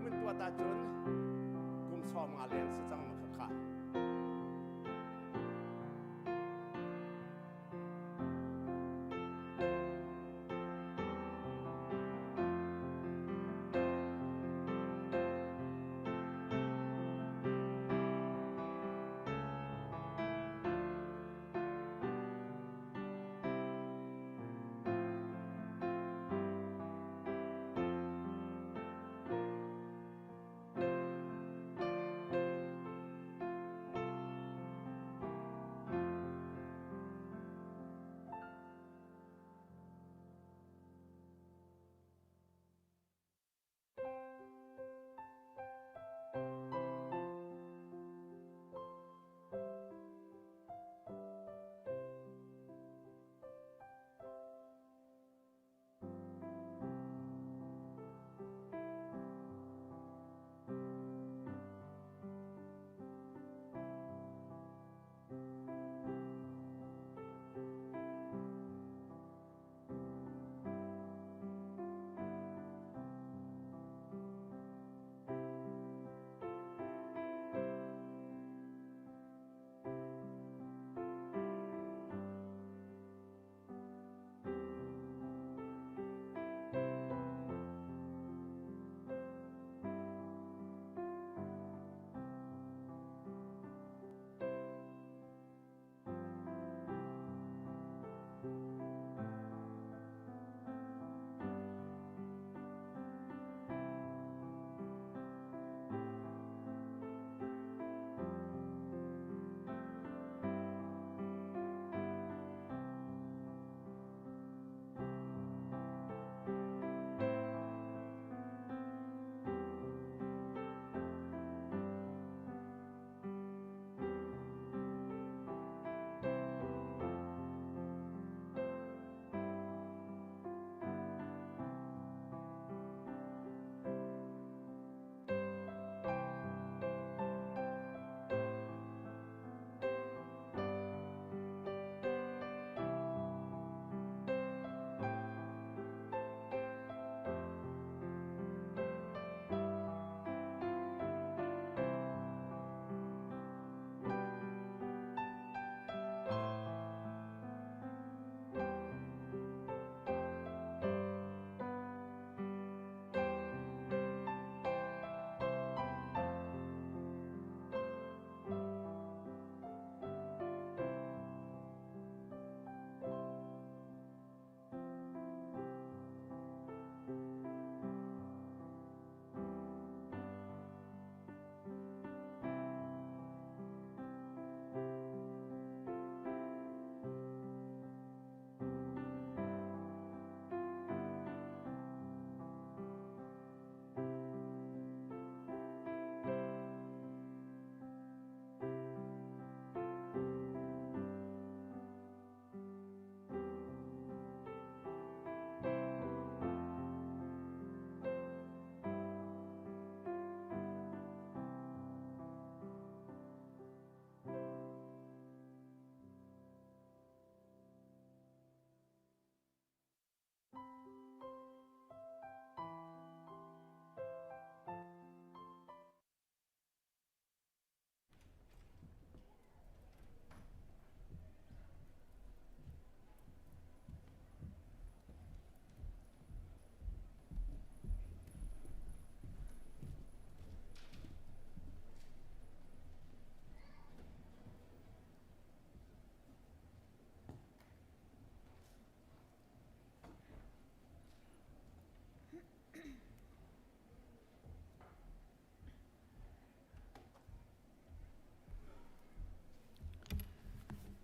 kum in tuat ahcun kum 50 leng si cang ma kha.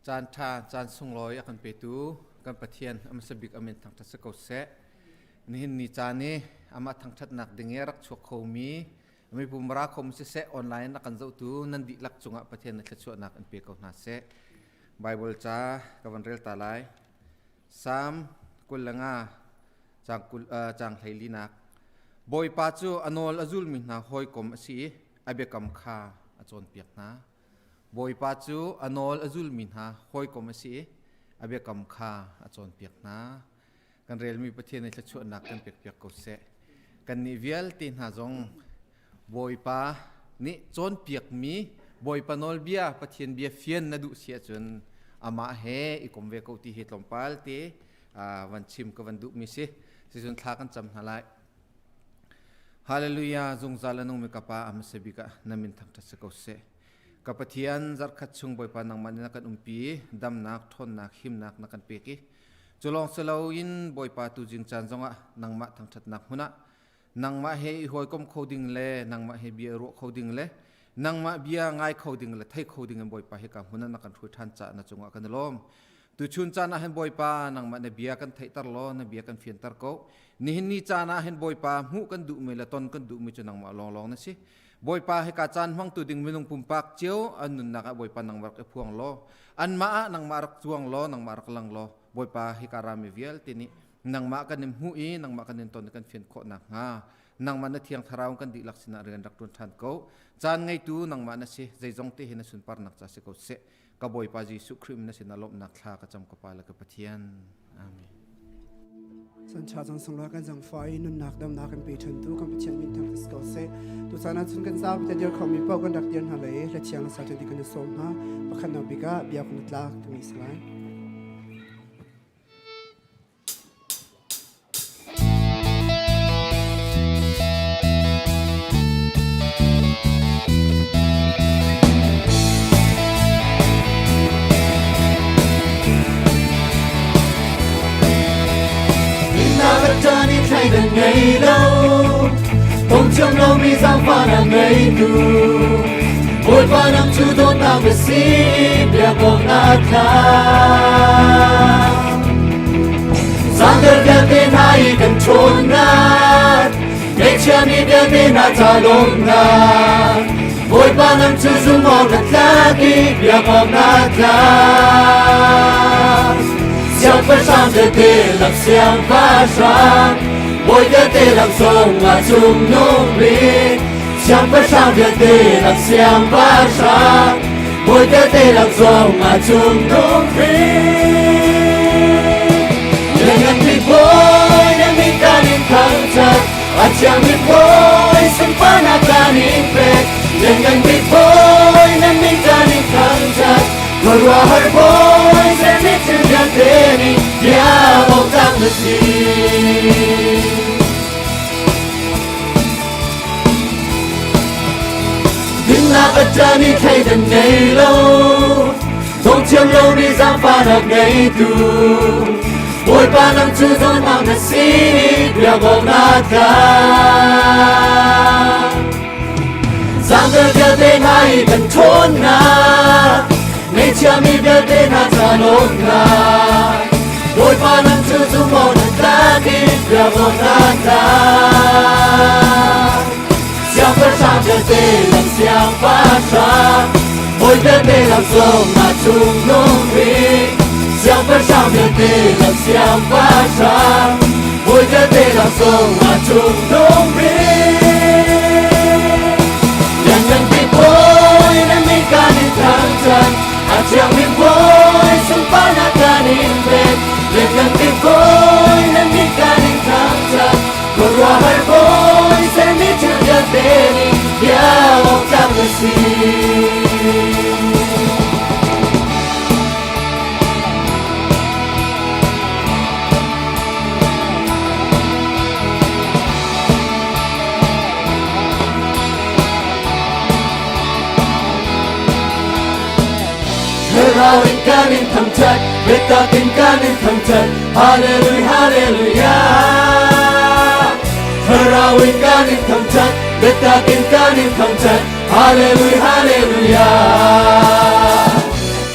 Caan ṭha, caan sunglawi a kan petu kan Pathian a hmasa bik amin thangṭhat si ko seh. Nihin ni caan i amah thangṭhatnak ding i a rak chuak khomi mipum ra khom siseh online a kan zohtu nan dihlak cungah Pathian na thluachuahnak in pe ko hna seh. Bible ca ka van rel ta lai. Salm 25 caang kul caang 14nak. Bawipa cu a nawl a zulmi hna hawikom a si i a biakam kha a cawnpiak hna. Bawipa cu a nawl a zulmi hna hawikom a si i a biakam kha a cawnpiak hna. Kan relmi Pathian i thluachuahnak kan pekpiak ko seh. Kannih vialte hna zong. Bawipa nih cawnpiakmi Bawipa nawlbia Pathian bia fian na duh si ahcun amah he i kom ve ko ti hi tlawmpal te van chim ka van duhmi si. Sicun thla kan cam hna lai. Hallelujah zungzal a nungmi ka Pa a hmasa bik ah na min thangṭhat si ko seh. Ka Pathian zarhkhat chung Bawipa nangmah nih na kan umpi damnak ṭhawnnak himnak na kan pek i cu lawng si loin Bawipa tuzing caan zongah nangmah thangṭhatnak hmun ah nangmah he i hawikom kho ding le nangmah he bia ruah kho ding le nangmah bia ngai kho ding le thei kho ding in Bawipa hi ka hmun ah na kan hruai ṭhan caah na cungah kan i lawm. Tuchun caan ah hin Bawipa nangmah na bia kan theihter law na bia kan fianter ko. Nihin ni caan ah hin Bawipa hmuh kan duhmi le ton kan duhmi cu nangmah lawnglawng na si. Bawipa hika caan hmangtu ding minung pumpak cio an nunnak ah Bawipa nangmah rak i phuang law anmah ah nangmah rak cuang law nangmah rak lang law Bawipa hika rami vialte nih nangmah kan in hmuh i nangmah kan in ton i kan fian khawh nakhnga nangmah na thiang thlarau kan dihlak sinah rian rak ṭuan ṭhan ko. Caan ngeitu nangmah na si zeizong te hi na sunparnak ca si ko seh. Ka Bawipa Jesuh Khrih min na sinah lawmhnak thla ka cam ka Pa le ka Pathian. Amen. Sancha cang sangla kan zangfa i nunnak damnak kan pe ṭhan tu kan Pathian min thang tis ko seh. Tu caan ah cun kan zapi te dir khomi paoh kan rak dir hna lai i hla thiang sa ṭan ti kan i sawm hna. Pakhat nak bik ah bia kan i tlak timi si lai. Ngei lo Tong thiam lo mi zaangfahnak ngeitu Bawipa nang cu dawtnak na si biak awk na tlak Zangder vialte hna i kan ṭhawnnak Ngaihchiami vialte hna ca lawmnak Bawipa nang cu zum awk na tlak i biak awk na tlak Siangpahrang vialte lak siangpahrang Bawi vialte lak zong ah cungnung bik Siangpahrang vialte lak siangpahrang Bawi vialte lak zong ah cungnung bik Lianngan bik Bawi na min kan in thangṭhat A thiangmi Bawi sunparnak kan in pek Lianngan bik Bawi na min kan in thangṭhat Khuaruahhar Bawi sermi thil vialte nih bia awk tlak na si. Dinnak a ṭan i thleidan ngei lo, Dongthiam lo nih zaangfahnak ngeitu. Bawipa nang cu zawnnak na si, biak awk na tlak. Zangder vialte hna i kan ṭhawnnak, Ngaihchiami vialte hna ca lawmnak. Bawipa nang cu zum awk na tlak i biak awk na tlak. Siangpahrang vialte lam siangpahrang, Bawi vialte lam zong ah cungnung bik. Siangpahrang vialte lam siangpahrang, Bawi vialte lam zong ah cungnung bik. Lianngan bik Bawi na min kan in thangṭhat, a thiangmi Bawi sunparnak kan in pek. Lianngan bik Bawi na min kan in thangṭhat, khuaruahhar Bawi sermi thil vialte nih bia awk tlak na si. Thlarau in kan in thangṭhat, biatak in kan in thangṭhat, Hallelujah, Hallelujah. Thlarau in kan in thangṭhat, biatak in kan in thangṭhat, Hallelujah, Hallelujah.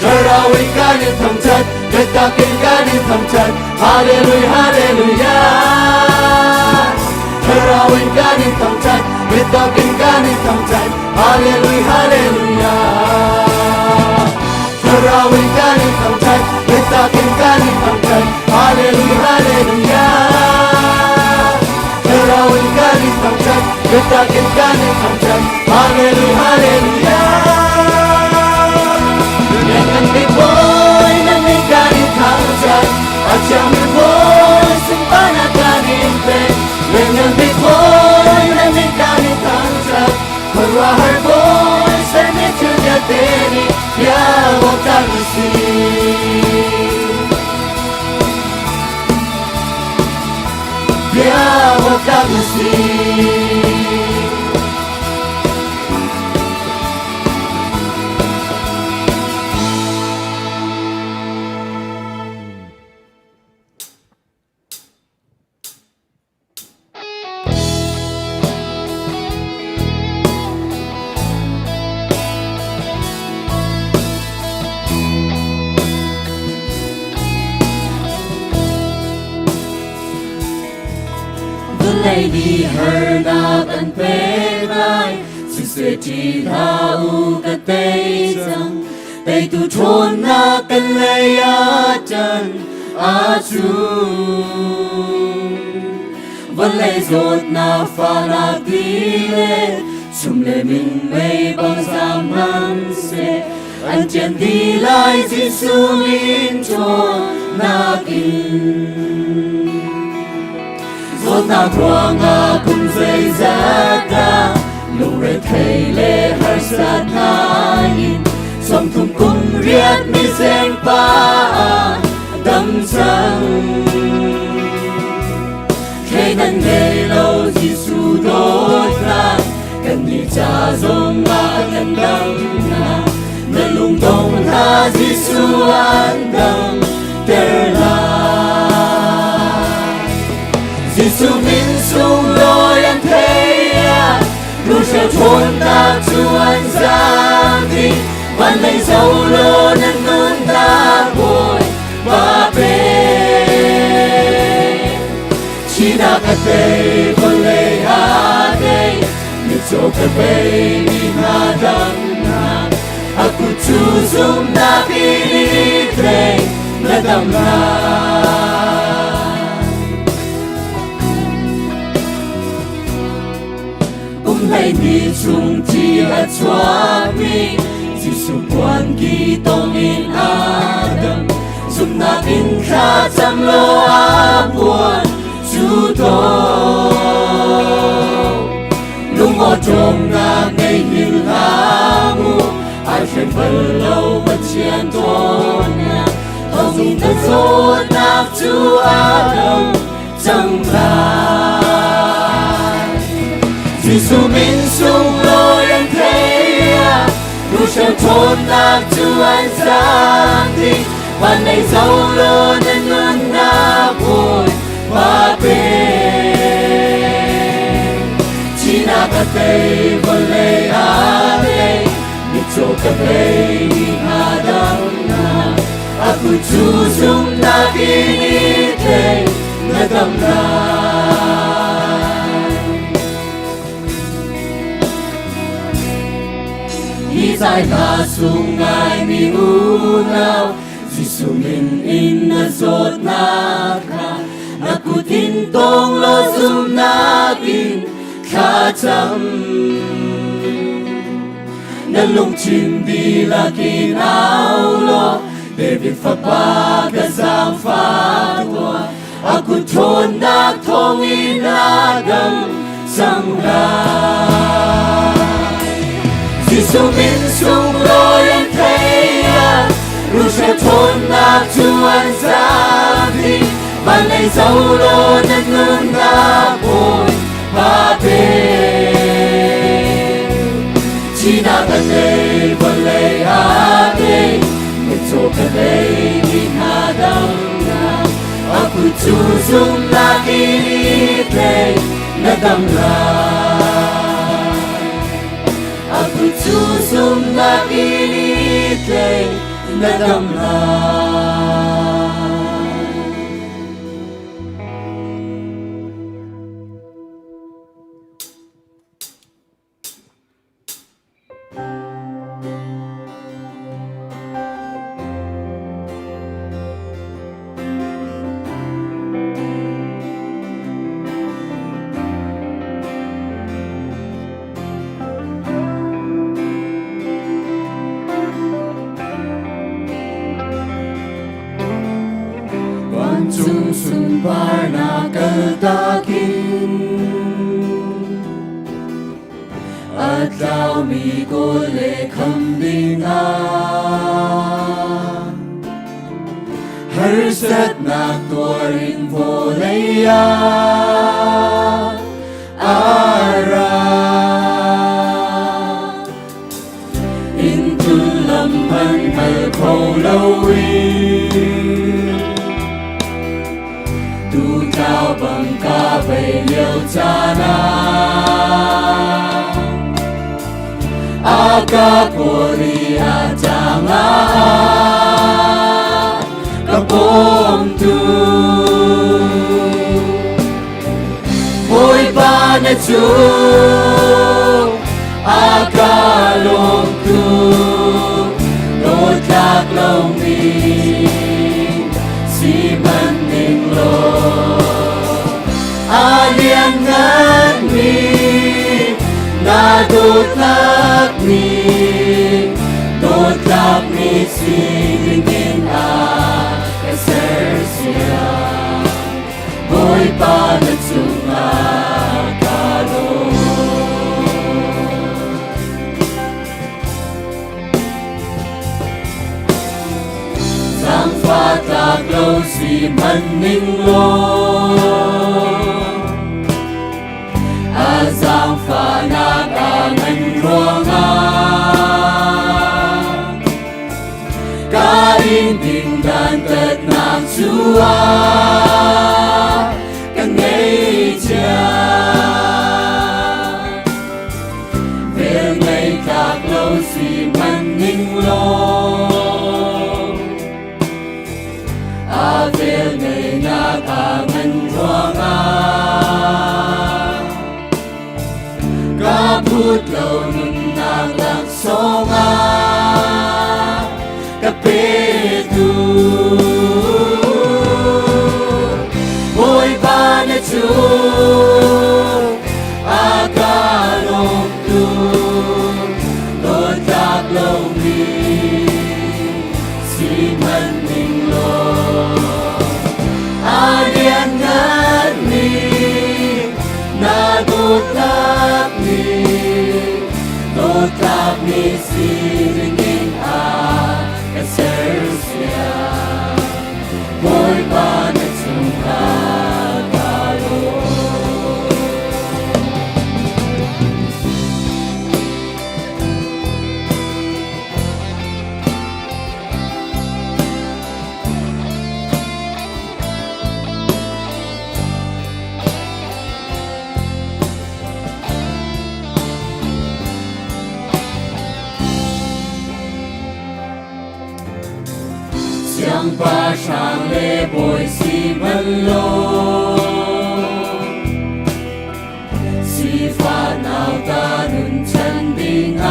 Thlarau in kan in thangṭhat, biatak in kan in thangṭhat, Hallelujah, Hallelujah. Thlarau in kan in thangṭhat, biatak in kan in thangṭhat, Hallelujah, Hallelujah. Thlarau in kan in thangṭhat, biatak in kan in thangṭhat, Hallelujah, Hallelujah. Thlarau in kan in thangṭhat, biatak in kan in thangṭhat, Hallelujah, Hallelujah. Lianngan bik Bawi na min kan in thangṭhat, a thiangmi Bawi sunparnak kan in pek. Lianngan bik Bawi na min kan in thangṭhat, Vawlei nih harnak an pek lai, siseh ṭih hlah u ka tei cang. Teitu ṭhawnnak kan lei ah ṭan ahcun. Vawlei zawtnak fahnak ti le chum le minmei bang zaam hmanhseh, an ṭian dih lai Jesuh min ṭhawnnak in. Zawtnak ruangah kum zeizat dah lungrethei le harsatnak in 30 kum riat mizeng pa dam cang. Thleidan ngei lo Jesuh dawtnak kan nih ca zong ah kan damnak na lungdong hna Jesuh an dam ter lai. Jesuh min sunglawi an thei ah Ruhro ṭhawnnak cu an zaam dih van lei zo law na nunnak Bawi pa pe. Thihnak a tei vawlei a tei mitcaw ka bei mi hna damnak a kut cu zumhnak in i tlei na dam lai. Kum 12 chung thi a chuakmi Jesuh puan ki tong in a dam zumhnak in thla cam law a puan cu tawk lungawṭawmnak ngei hin hlah mu ai hrem bal lo Pathian dawtnak thawngin na zawtnak cu a dam cang lai. Jesuh min sunglawi an thei ah Ruhro ṭhawnnak cu an zaam dih van lei zo law na nunnak Bawi pa pe. Thihnak a tei vawlei a tei mitcaw ka bei mi hna damnak a kut cu zumhnak in i tlei na dam lai. Hi zai hla sung ngaimi unau Jesuh min in na zawtnak kha na kut in tawng law zumhnak in thlacam. Na lungthin dihlak in au law David fapa ka zaangfah tuah a kut ṭhawnnak thawngin a dam cang lai. Jesuh min sunglawi an thei ah Ruhro ṭhawnnak cu an zaam dih van lei zo law na nunnak Bawi pa pe. Thihnak a tei vawlei a tei mitcaw ka bei mi hna damnak a kut cu zumhnak in i tlei na dam lai. A kut cu zumhnak in i tlei na dam lai. Vancung sunparnak kaltakin a tlaumi kawl le kham dingah harsatnak tuarin vawlei ah a ra. Inn lam hmanh hngal kho loin tutlau bang ka bei lio caan ah a ka kawl i a tang ah ka bawmtu Bawipa. na cung a ka lawm tuk dawtlak lomi si hmanhning law a liannganmi na dawtnak ni dawtlak mi si dingin a ka sersiam Bawipa na cungah ka lawm. Zaangfah tlak lo si hmanh ning law a zaangfahnak a ngan ruangah ka in ding dantatnak cu a ka ngei cia. Vel ngei tlak lo si hmanh ning law a vel ngeinak a ngan ruangah ka phut lo nunnak laksawng ah ka petu Bawipa na cung a ka lawmtu dawtlak lomi si hmanh ning law a liannganmi na dawtlak ni dawtlak ni si dingin a ka sersiam Bawipa na cungah ka lawm. Siangpahrang le bawi si bal law sifah nauta nun chan dingah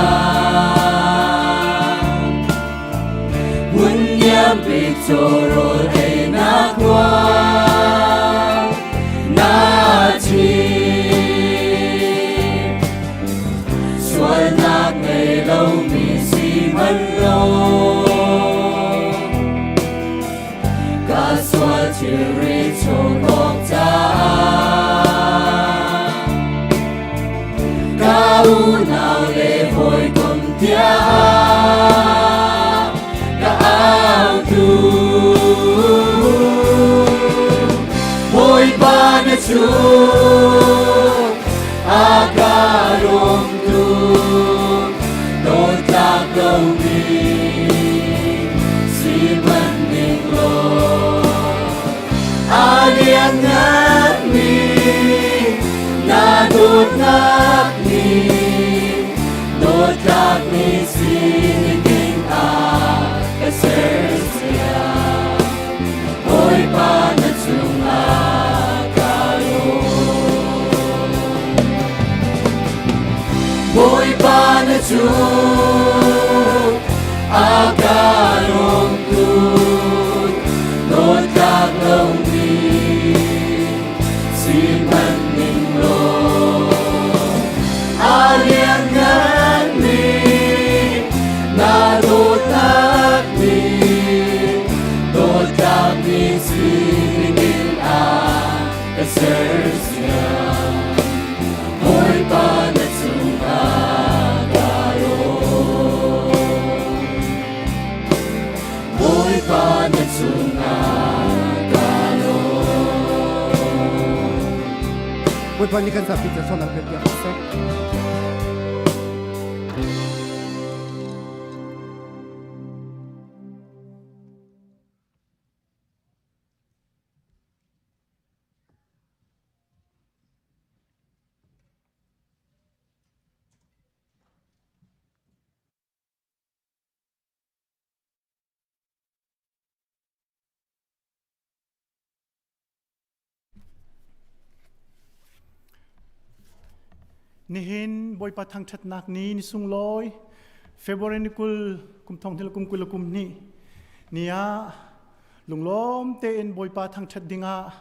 hmun niam bik cawrawl einak ruang na chim sualnak ngei lomi si hmanh law ka sual thilri chawn awk caah ka unau le hawikom tiah ka autu Bawipa na cung a ka lawmtu dawtlak lomi si hmanh ning law a liannganmi na dawtnak nih dawtlak mi sining ah ka sersiam Bawipa na cungah ka lawm Bawipa na cung a ka lawmtu dawtlak lomi si hmanh ning law a liannganmi na dawtnak nih dawtlak mi sining ah ka sersiam Bawipa na cungah ka lawm Bawipa na cungah ka lawm Bawipa nih kan zapi ca sualnak pe piak seh. Nihin Bawipa thangṭhatnak ni ni sunglawi February ni 20 kum thong hnih le kum 20 le kum hnih ni ah lunglawm tein Bawipa thangṭhat dingah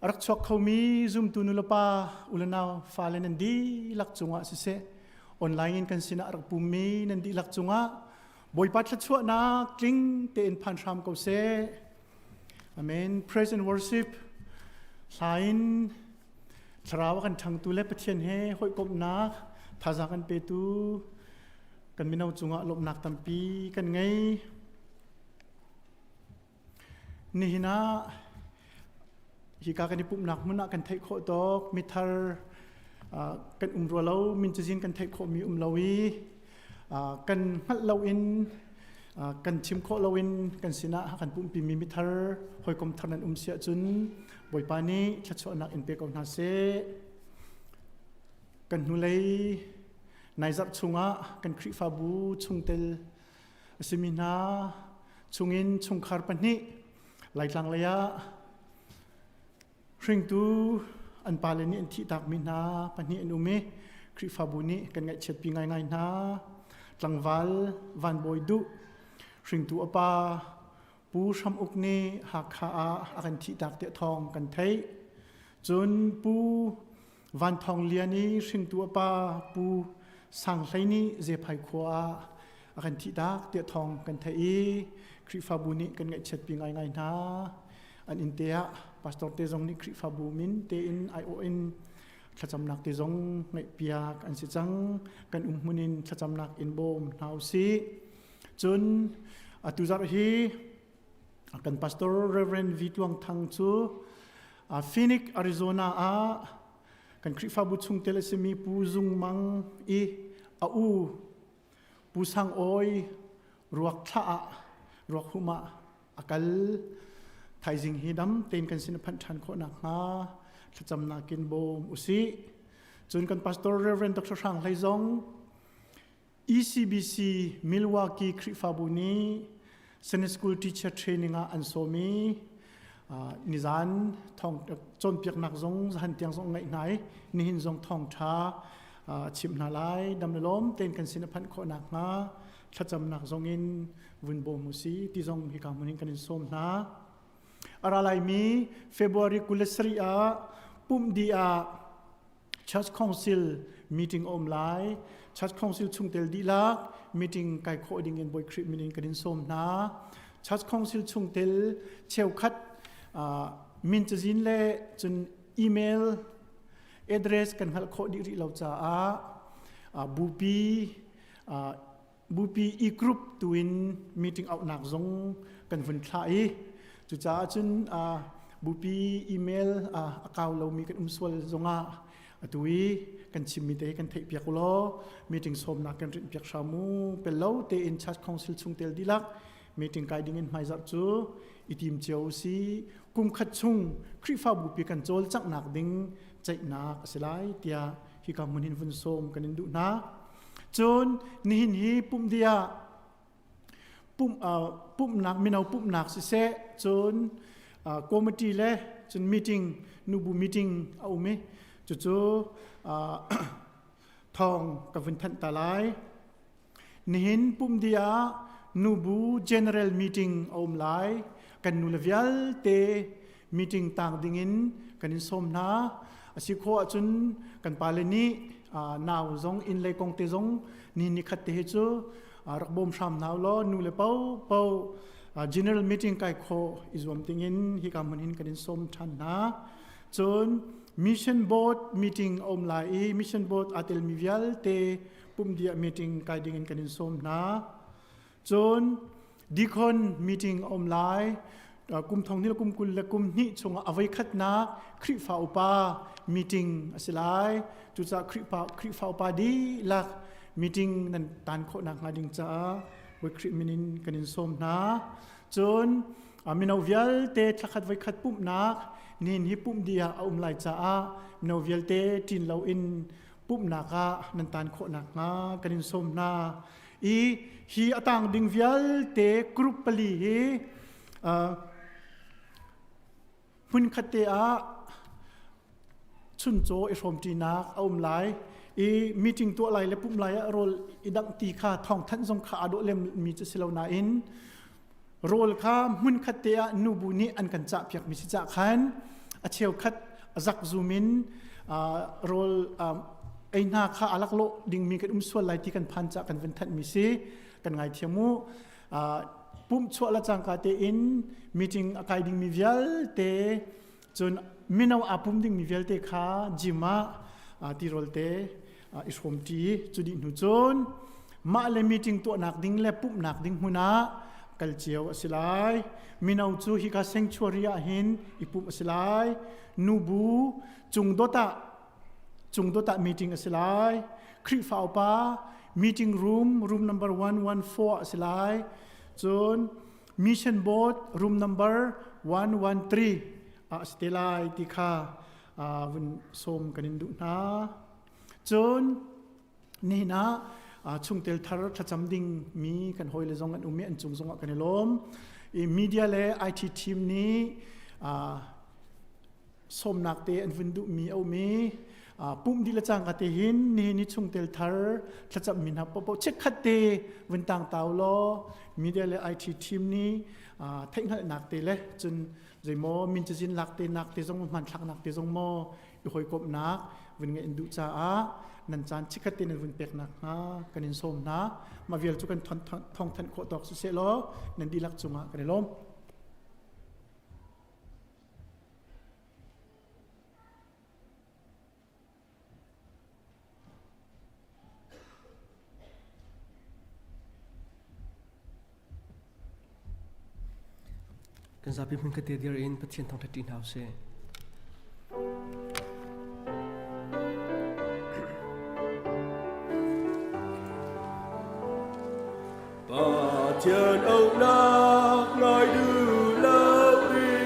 a rak chuak khomi zumtu nulepa ulenau fale nan dihlak cungah siseh online in kan sinah a rak pummi nan dihlak cungah Bawipa thluachuahnak tling tein phan hram ko seh. Amen. Praise and worship. Hla in Thlarau a kan ṭhangtu le Pathian he hawikomhnak thazaang kan petu kan mino cungah lawmhnak tampi kan ngei. Nihin ah hika kan i pumhnak hmun ah kan theih khawh tawk mithar kan um rua lo min cazin kan theih khawhmi um lo i kan hngalh loin kan chim khawh loin kan sinah kan pumhpimi mithar hawikom thar nan um si ahcun Bawipa nih thluachuahnak in pe ko hna seh. Kan hnulei nai zarh chungah kan Khrihfabu chungtel a simi hna chungin chungkhar pahnih Laitlang lei ah hringtu an pale nih an thihtakmi hna pahnih an um i Khrihfabu nih kan ngaihchiatpi ngaingai hna. Tlangval Van Bawi Duh hringtu a pa Pu Hram Uk nih Hakha ah a kan thihtak tiah thawng kan theih. Cun Pu Van Thawng Lian i hringtu a pa Pu Sang Hlei nih Zephai khua ah a kan thihtak tiah thawng kan theih i Khrihfabu nih kan ngaihchiatpi ngaingai hna. An inn te ah pastor te zong nih Khrihfabu min tein aiawh in thlacamnak te zong ngaihpiak an si cang. Kan um hmun in thlacamnak in bawm hna usih. Cun atu zarh hi kan pastor Reverend V Tluang Thang cu Phoenix, Arizona ah kan Khrihfabu chungtel a simi Pu Zung Mang i a u Pu Sang Awi ruak thlah ah ruak hum ah a kal. Thaizing hi dam tein kan sin a phanh ṭhan khawh nakhnga thlacamnak in bawm usih. Cun kan pastor Reverend Dr. Hrang Hlei zong ECBC Milwaukee Khrihfabu nih Sunday School Teacher Training ah an sawm i nizan thawng cawnpiaknak zong zahan tiang zong ngaih hna i nihin zong thawngṭha chimh hna lai dam le lawm tein kan sin a phanh khawh nakhnga thlacamnak zong in vun bawm u si ti zong hika hmun in kan in sawm hna. A ra laimi February 27 ah pumh dih ah Church Council meeting a um lai. Church Council chungtel dihlak meeting kai khawh ding in Bawi Khrih min in kan in sawm hna. Church Council chungtel cheukhat min cazin le cun email address kan hngalh khawh dih rih lo caah bupi bupi e-group tuin meeting auhnak zong kan vun thlah i cucaah cun bupi email a kau lomi kan um sual zongah atu i kan chimmi te kan theih piak law meeting sawmnak kan rinh piak hram mu pel lo tein church council chungtel dihlak meeting kai ding in hmaizarh cu i tim cio si kum khat chung Khrihfabu pi kan cawlcanghnak ding ceihnak a si lai tiah hika hmun hin vun sawm kan in duh hna. Cun nihin hi pumh dih ah pumh, pumhnak mino pumhnak siseh cun committee le cun meeting nubu meeting a um i cucu thawng ka vun thanh ta lai. Nihin pumh dih ah nubu general meeting a um lai. Kan nule vialte meeting tang dingin kan in sawm hna. A si khawh ahcun kan pale nih nau zong inn lei kong te zong ni ni khat te hi cu rak bawm hram hna law nu le po po general meeting kai khawh i zuam dingin hika hmun hin kan in sawm ṭhan hna. Cun mission board meeting a um lai i mission board aa telmi vialte pumhdiah meeting kai dingin kan in sawm hna. Cun deacon meeting a um lai. Kum thong hnih le kum 20 le kum hnih chungah a voikhatnak Khrihfa upa meeting a si lai. Cucaah Khrihfa Khrihfa upa dihlak meeting nan tan khawh nakhnga ding caah Bawi Khrih min in kan in sawm hna. Cun mino vialte thlakhat voikhat pumhnak nihin hi pumh dih ah a um lai caah mino vialte ṭin loin pumhnak ah nan tan khawh nakhnga kan in sawm hna. I hi a tang ding vialte group pali hi hmunkhat te ah chuncaw i hrawmṭinak a um lai. I meeting tuah lai le pumh lai ah rawl i dangh ti kha thawng thanh zong kha aa dawh lem mi cu si lo nain rawl kha hmun khat te ah nubu nih an kan cah piak mi si cah khan a cheukhat zak zum in rawl ei hna kha a laklawh ding mi kan um sual lai ti kan phan cah kan van thanh mi si. Kan ngai thiam mu. Pumh chuah la cangka te in meeting a kai ding mi vialte, cun mino aa pum ding mi vialte kha gym ah tirawl te i hrawm ṭi. Cu dih hnu cun mah le meeting tuahnak ding le pumhnak ding hmun ah kal cio a si lai. Mino cu hika sanctuary ah hin i pumh a si lai. Nubu cungdot ah, cungdot ah meeting a si lai. Khrihfa upa meeting room, room number 114 a si lai. Cun mission board room number 113 ah a si te lai ti kha vun sawm kan in duh hna. Cun nihin ah chungtel thar thlacam ding mi kan hawile zong an um i an cung zong ah kan i lawm. I media le IT team nih sawmnak te an vun duh mi a um i pumh dih le cangka te hin nihin ni chungtel thar thlacam mi hna popo chikkhat te vun tang tau law media le IT team nih theihhngalhnak te le cun zeimaw min cazin lak te nak te zong, hmanthlak nak te zong maw i hawikomhnak vun ngeih in duh caah nan caan chikkhat te nan vun pek nak hnga kan in sawm hna. Mah vial cu kan thawng thanh khawh tawk siseh law nan dihlak cungah kan i lawm. Kan zapi hmun khat te dir in Pathian thangṭhat ṭi hna usih. Pathian auhnak ngai duh lo in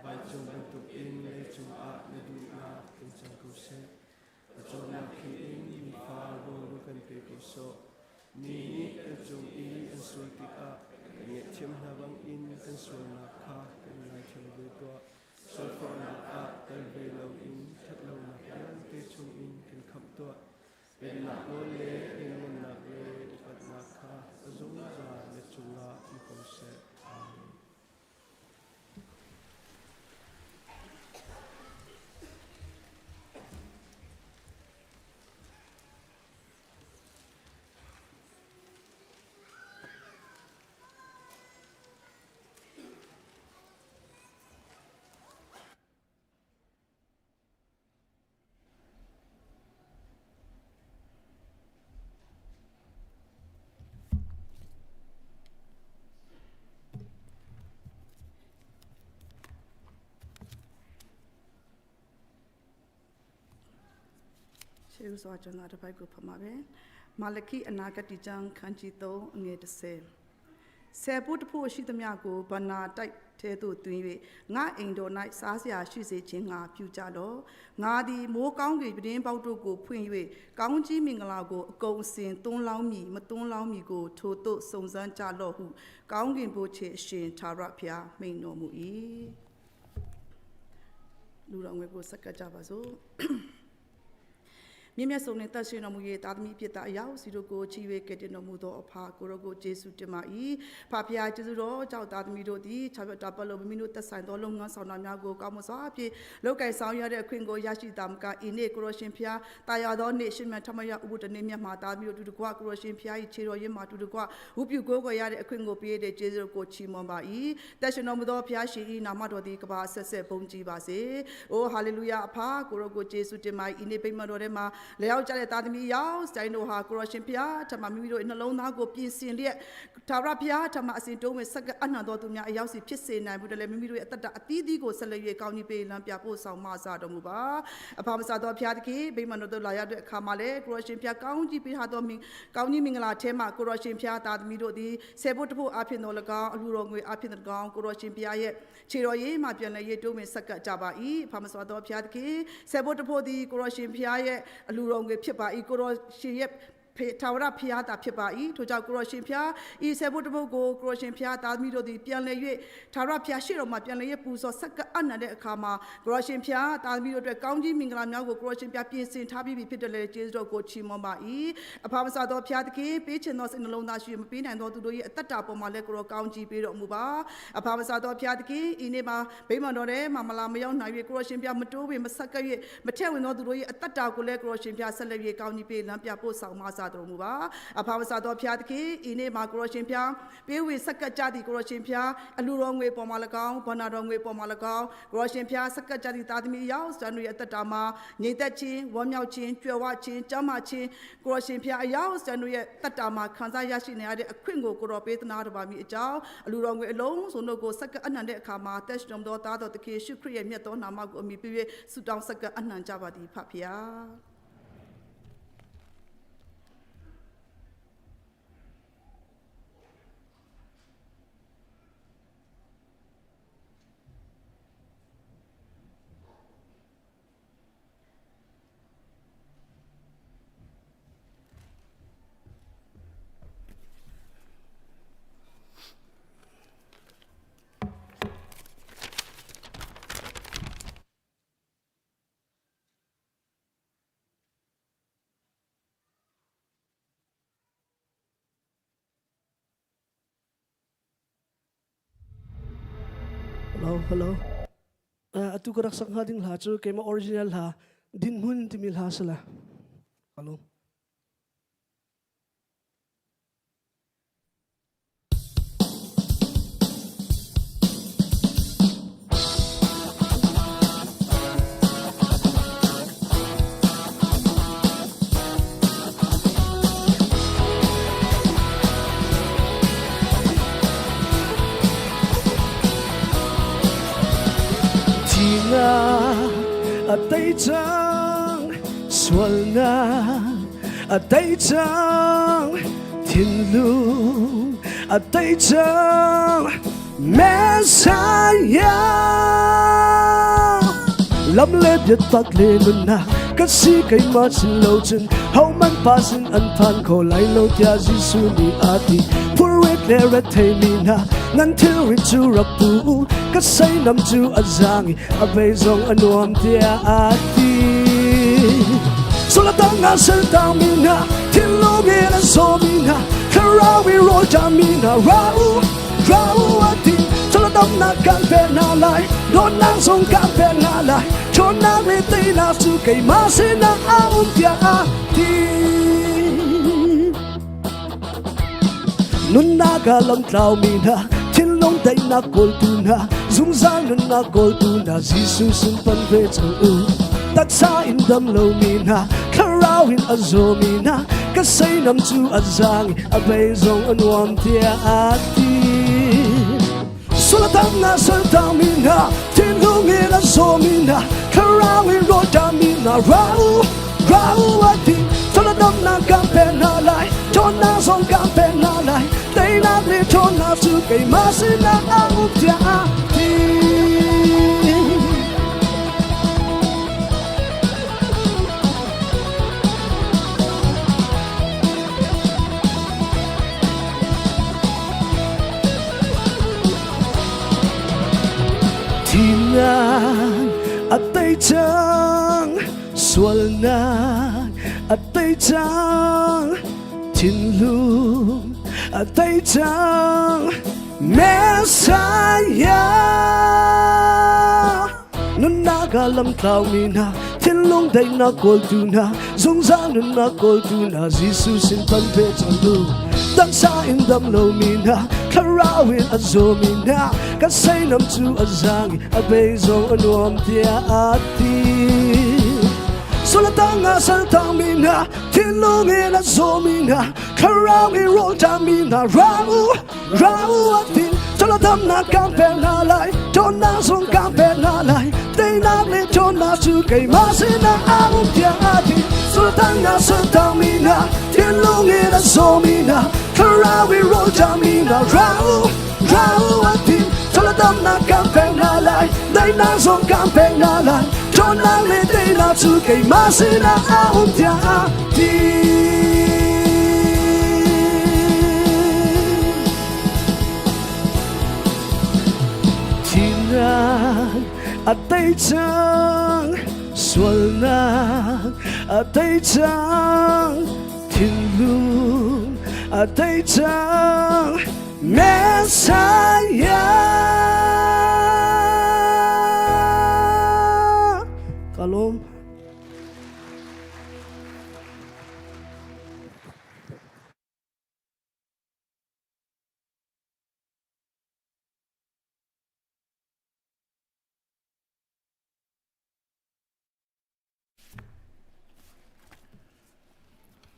Vancung bantukin leicung ah na duhnak tling cang ko seh. A cawmnak khi in nifa rawl kan pe ko sawh. Mi nih kan cung i an sual tikah kan ngaihthiam hna bangin kan sualnak kha kan ngaithiam ve tuah. Sualforhnak ah tel ve loin ṭhatlonak vialte chungin kan khamh tuah. Pennak nawl le lianngannak le upatnak kha a zungzal na cungah um ko seh. Amen. ရှေးဥစွာကျွန်တော်တစ်ပိုက်ကိုဖတ်မှာပဲမာလခိအနာဂတိကျမ်းခန်းကြီး3အငယ်30 ဆယ်ဖို့တစ်ဖို့ရှိသမျှကိုဗနာတိုက်ထဲသို့သွင်း၍ငါအိမ်တော်၌စားစရာရှိစေခြင်းငါပြုကြလော့ငါသည်မိုးကောင်းကင်ပဒင်းပေါက်တို့ကိုဖွင့်၍ကောင်းကြီးမင်္ဂလာကိုအကုန်အစင်သွန်းလောင်းမည်မသွန်းလောင်းမည်ကိုထိုသို့စုံစမ်းကြလော့ဟုကောင်းကင်ဘုရားအရှင်သာရဖျားမိန်တော်မူ၏လူတော်ငွေကိုဆက်ကပ်ကြပါစို့ မြင့်မြတ်ဆုံးနှင့်တတ်ရှင်တော်မူ၍သာသမီဖြစ်တာအရောက်စီတို့ကိုချီ၍ကယ်တင်တော်မူသောအဖကိုရောကိုယေရှုတင်ပါ၏ဖဖျားကျေးဇူးတော်ကြောင့်သာသမီတို့သည်ခြားပြတာပတ်လို့မိမိတို့သက်ဆိုင်သောလုပ်ငန်းဆောင်တာများကိုကောင်းမွန်စွာဖြင့်လုပ်ကိုင်ဆောင်ရတဲ့အခွင့်ကိုရရှိတာမကဤနေ့ကိုရောရှင်ဖျားတာယာသောနေ့ရှင်မြတ်ထမယဥပုတနေ့မြတ်မှာသာသမီတို့တူတကွကိုရောရှင်ဖျား၏ခြေတော်ရင်းမှာတူတကွဝုပြုကိုးကွယ်ရတဲ့အခွင့်ကိုပေးတဲ့ကျေးဇူးတော်ကိုချီးမွမ်းပါ၏တက်ရှင်တော်မူသောဖျားရှင်၏နာမတော်သည်ကမ္ဘာဆက်ဆက်ဘုန်းကြီးပါစေ။အိုဟာလေလုယာအဖကိုရောကိုယေရှုတင်ပါ၏ဤနေ့ဗိမာန်တော်ထဲမှာလျောက်ကြတဲ့သားသမီးရောက်စတိုင်းတို့ဟာကိုရောရှင်ဖျားထမမိမိတို့နှလုံးသားကိုပြင်ဆင်လျက်ထာဝရဖျားထမအစဉ်တုံးဝင်ဆက်ကအနှံတော်သူများအရောက်စီဖြစ်စေနိုင်မှုတလည်းမိမိတို့ရဲ့အသက်တာအသီးသီးကိုဆက်လက်၍ကောင်းကြီးပေးလမ်းပြပို့ဆောင်မဆတော်မူပါအဖမဆတော်ဖျားသခင်ဗိမာန်တော်သို့လာရတဲ့အခါမှာလည်းကိုရောရှင်ဖျားကောင်းကြီးပေးထားသောမင်ကောင်းကြီးမင်္ဂလာထဲမှာကိုရောရှင်ဖျားသားသမီးတို့သည်ဆေဖို့တဖို့အဖြစ်တော်၎င်းအလူတော်ငွေအဖြစ်တော်၎င်းကိုရောရှင်ဖျားရဲ့ခြေတော်ရည်မှပြန်လဲရေးတိုးဝင်ဆက်ကပ်ကြပါ၏အဖမဆတော်ဖျားသခင်ဆေဖို့တဖို့သည်ကိုရောရှင်ဖျားရဲ့အလူတော်ငွေဖြစ်ပါ၏ကိုရောရှင်ရဲ့ဖေထာဝရဖျားတာဖြစ်ပါ၏ထို့ကြောင့်ကိုရောရှင်ဖျားဤဆေဖို့တပုတ်ကိုကိုရောရှင်ဖျားသားသမီးတို့သည်ပြန်လဲ၍ထာဝရဖျားရှိတော်မှာပြန်လဲ၍ပူဇော်ဆက်ကအနံတဲ့အခါမှာကိုရောရှင်ဖျားသားသမီးတို့အတွက်ကောင်းကြီးမင်္ဂလာများကိုကိုရောရှင်ဖျားပြင်ဆင်ထားပြီးပြီဖြစ်တယ်လေကျေးဇူးတော်ကိုချီးမွမ်းပါ၏အဖမဆာတော်ဖျားသခင်ပေးချင်သောစိတ်နှလုံးသားရှိမပေးနိုင်သောသူတို့ရဲ့အသက်တာပေါ်မှာလည်းကိုရောကောင်းကြီးပေးတော်မူပါအဖမဆာတော်ဖျားသခင်ဤနေ့မှာဗိမာန်တော်ထဲမှာမလာမရောက်နိုင်၍ကိုရောရှင်ဖျားမတိုးပင်မဆက်ကပ်၍မထက်ဝင်သောသူတို့ရဲ့အသက်တာကိုလည်းကိုရောရှင်ဖျားဆက်လက်၍ကောင်းကြီးပေးလမ်းပြပို့ဆောင်မဆာတော်မူပါအဖမဆာတော်ဖျားသခင်ဤနေ့မှာကိုရောရှင်ဖျားပေးဝေဆက်ကပ်ကြသည်ကိုရောရှင်ဖျားအလူတော်ငွေပေါ်မှာ၎င်းဘောနာတော်ငွေပေါ်မှာ၎င်းကိုရောရှင်ဖျားဆက်ကပ်ကြသည်သားသမီးရောက်စံတို့ရဲ့အသက်တာမှာငြိမ်သက်ခြင်းဝမ်းမြောက်ခြင်းကြွယ်ဝခြင်းကျမ်းမာခြင်းကိုရောရှင်ဖျားအရောက်စံတို့ရဲ့တက်တာမှာခံစားရရှိနေရတဲ့အခွင့်ကိုကိုရောပေးသနာတော်ပါမည်အကြောင်းအလူတော်ငွေအလုံးစုံတို့ကိုဆက်ကပ်အနှံတဲ့အခါမှာတက်ရှင်တော်သားတော်သခင်ရှုခရစ်ရဲ့မြတ်သောနာမကိုအမိပြု၍ဆုတောင်းဆက်ကပ်အနှံကြပါသည်ဖဖျား Hello, hello. Atu ka rak sak hnga ding hla cu keimah original hla dinhmun timi hla sala. Hello. Thihnak a tei cang, sualnak a tei cang, thinlung a tei cang, Messiah. Lam le biatak le nunnak ka si keimah sin lo cun hohmanh pa sin an phan kho lai lo tiah Jesuh nih a ti. Phurrit le rethei mi hna nan thilrit cu rak pu u ka seinam cu a zaang i a bei zong a nuam tiah a ti. Sulatang nga saltang mi hna thinlung in an sawmi hna thlarau i rawlṭam mi hna ra u ra u a ti. Suladamnak kan pek hna lai dawtnak zong kan pek hna lai ṭhawnnak le teinak cu keimah sinah a um tiah a ti. Nunnak ah lamtlau mi hna thinlung daihnak kawltu hna zungzal nunnak kawltu hna Jesuh sin pan ve cang u taksa in dam lomi hna thlarau in a zawmi hna ka seinam cu a zaang i a bei zong a nuam tiah a ti Sulatam na saltang mi hna thinlung in a zawmi hna thlarau in rawlṭam mi hna ra u ra u a ti Sulatam na kan pek hna lai ṭhawnnak zong kan pek hna lai teinak le ṭhawnnak cu keimah sinah a um tiah a ti. Thihnak a tei cang, sualnak a tei cang, thinlung a tei cang, Messiah. Nunnak ah lamtlaumi hna, thinlung daihnak kawltu hna, zungzal nunnak kawltu hna, Jesuh sin pan ve cang u. Taksa in dam lomi hna, thlarau in a zawmi hna, kan seinam cu a zaang i a bei zong a nuam tiah a ti. Sulatang ah saltangmi hna, thinlung in a zawmi hna, thlarau in rawlṭammi hna, ra u, ra u a ti. Chawlawdamnak kan pek hna lai, ṭhawnnak zong kan pek hna lai, teinak le ṭhawnnak cu keimah sinah a um tiah a ti. Sultan ah sultangmi hna, thinlung in a zawmi hna, thlarau i rawlṭammi hna, ra u, ra u a ti. Chawlawdamnak kan pek hna lai, daihnak zong kan pek hna lai, ṭhawnnak le teinak cu keimah sinah a um tiah a ti. Thihnak a tei cang, sualnak a tei cang, thinlung a tei cang, Messiah. Ka lawm.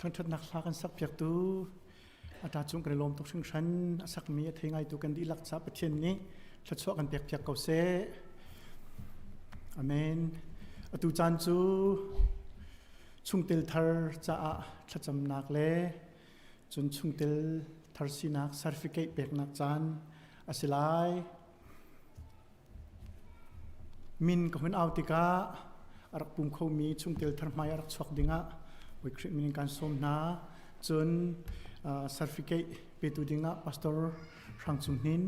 Thangṭhatnak hla kan sakpiaktu a ṭa cung kan i lawm tuk hringhran a sakmi a thei ngaitu kan dihlak caah Pathian nih thluachuah kan pekpiak ko seh. Amen. Atu caan cu chungtel thar caah thlacamnak le cun chungtel thar sinak certificate peknak caan a si lai. Min ka hun au tikah a rak pum khomi chungtel thar hmai a rak chuak dingah Bawi Khrih min in kan sawm hna. Cun certificate petu dingah Pastor Hrang Cung Hnin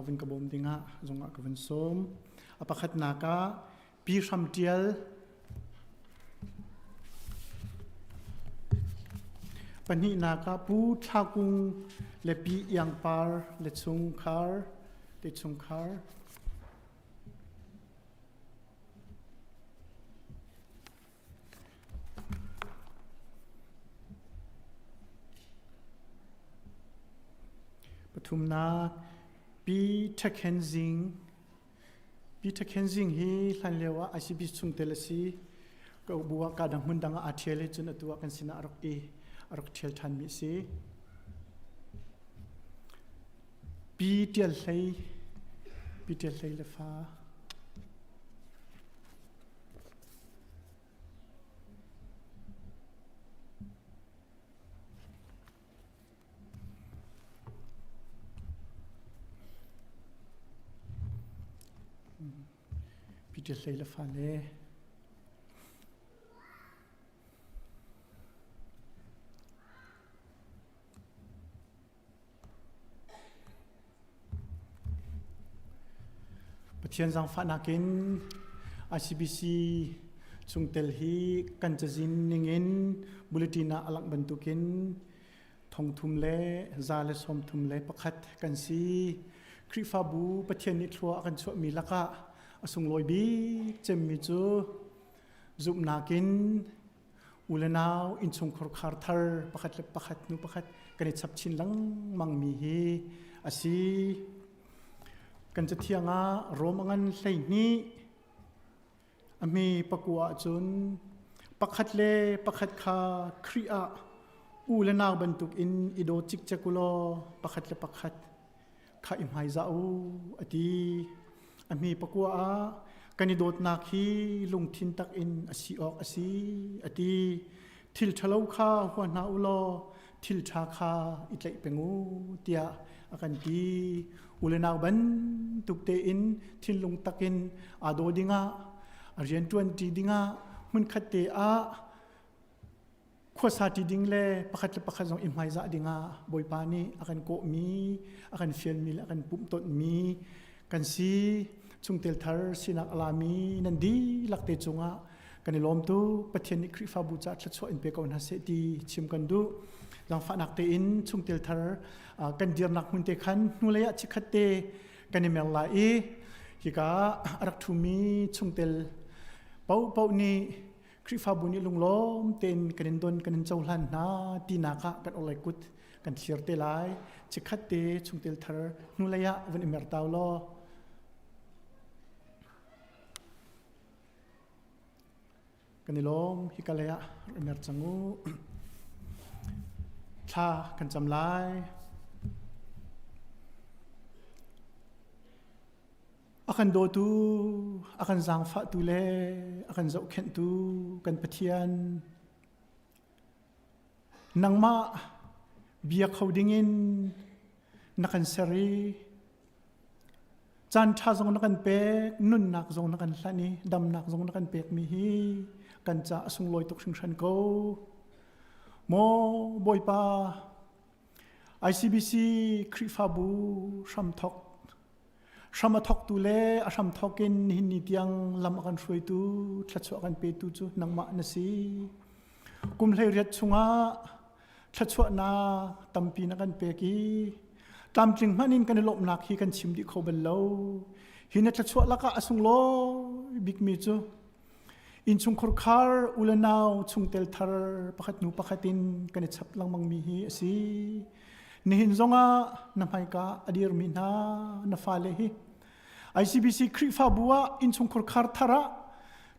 vun ka bawm dingah zongah ka vun sawm. A pakhatnak ah Pi Hram Ṭial Pahnihnak ah Pu Thla Kung le Pi Iang Par le chungkhar te chungkhar. Pathumnak Pi Ṭhakhen Zing Peter Kenzing hi hlanlio ah ICB chungtel a si. Ka bu ah ka dang hmun dang ah aa ṭhial i cun atu ah kan sinah a rak i a rak ṭhial ṭhanmi a si. Pi Ṭial Hlei Pi Ṭial Hlei le fa. Pi Hlei le fale. Pathian zaangfahnak in ICBC chungtel hi kan cazin ningin bulletin ah a langh bantukin thongthum le 131 kan si. Khrihfabu Pathian nih thlua a kan chuahmi lakah a sunglawi bik cemmi cu zumhnak in u le nau innchungkhar khar thar pakhat le pakhat hnu pakhat kan i chap chin lengmang mi hi a si. Kan cathiang ah Rom a ngan 12 a hme pakua ahcun pakhat le pakhat kha Khrih ah u le nau bantuk in i daw cikcek u law pakhat le pakhat kha i hmaizah u a ti. A hme pakua ah kan i dawtnak hi lungthin tak in a si awk a si a ti. Thil ṭhalo kha hua hna u law thil ṭha kha i tlaih peng u tiah a kan ti. U le nau bantuk tein thinlung takin aa daw dingah a rianṭuan ṭi dingah hmunkhat te ah khuasa ṭi ding le pakhat le pakhat zong i hmaizah dingah Bawipa nih a kan kawhmi, a kan fialmi le a kan pumhtonhmi kan si. Chungtel thar sinak a lami nan dihlak te cungah kan i lawm tuk. Pathian nih Khrihfabu caah thluachuah in pe ko hna seh ti chim kan duh. Zaangfahnak tein chungtel thar kan dirnak hmun te khan hnulei ah chikkhat te kan i mer lai i hika a rak ṭhumi chungtel paohpaoh nih Khrihfabu nih lunglawm tein kan in don kan in cohlan hna tinak ah kan orhlei kut kan thlir te lai. Chikkhat te chungtel thar hnulei ah vun i mer tau law Kan i lawm hika lei ah rak i mer cang u. Thla kan cam lai. A kan dawtu, a kan zaangfahtu le a kan zohkhenhtu kan Pathian nangmah bia kho dingin na kan ser i Caan ṭha zong na kan pek, nunnak zong na kan hlanh i damnak zong na kan pekmi hi kan caah a sunglawi tuk hringhran ko. Maw Bawipa, ICBC Khrihfabu hramthok hram a thawktu le a hramthok in nihin ni tiang lam a kan hruaitu thluachuah kan petu cu nangmah na si. Kum 18 chungah thluachuahnak tampi na kan pek i tlamtling hmanh in kan i lawmhnak hi kan chim dih kho bal lo. Hi na thluachuah lakah a sunglawi bikmi cu innchungkhar khar u le nau chungtel thar pakhat hnu pakhat in kan i chap lengmang mi hi a si. Nihin zongah na hmaika a dirmi hna na fale hi ICBC Khrihfabu ah innchungkhar khar thar ah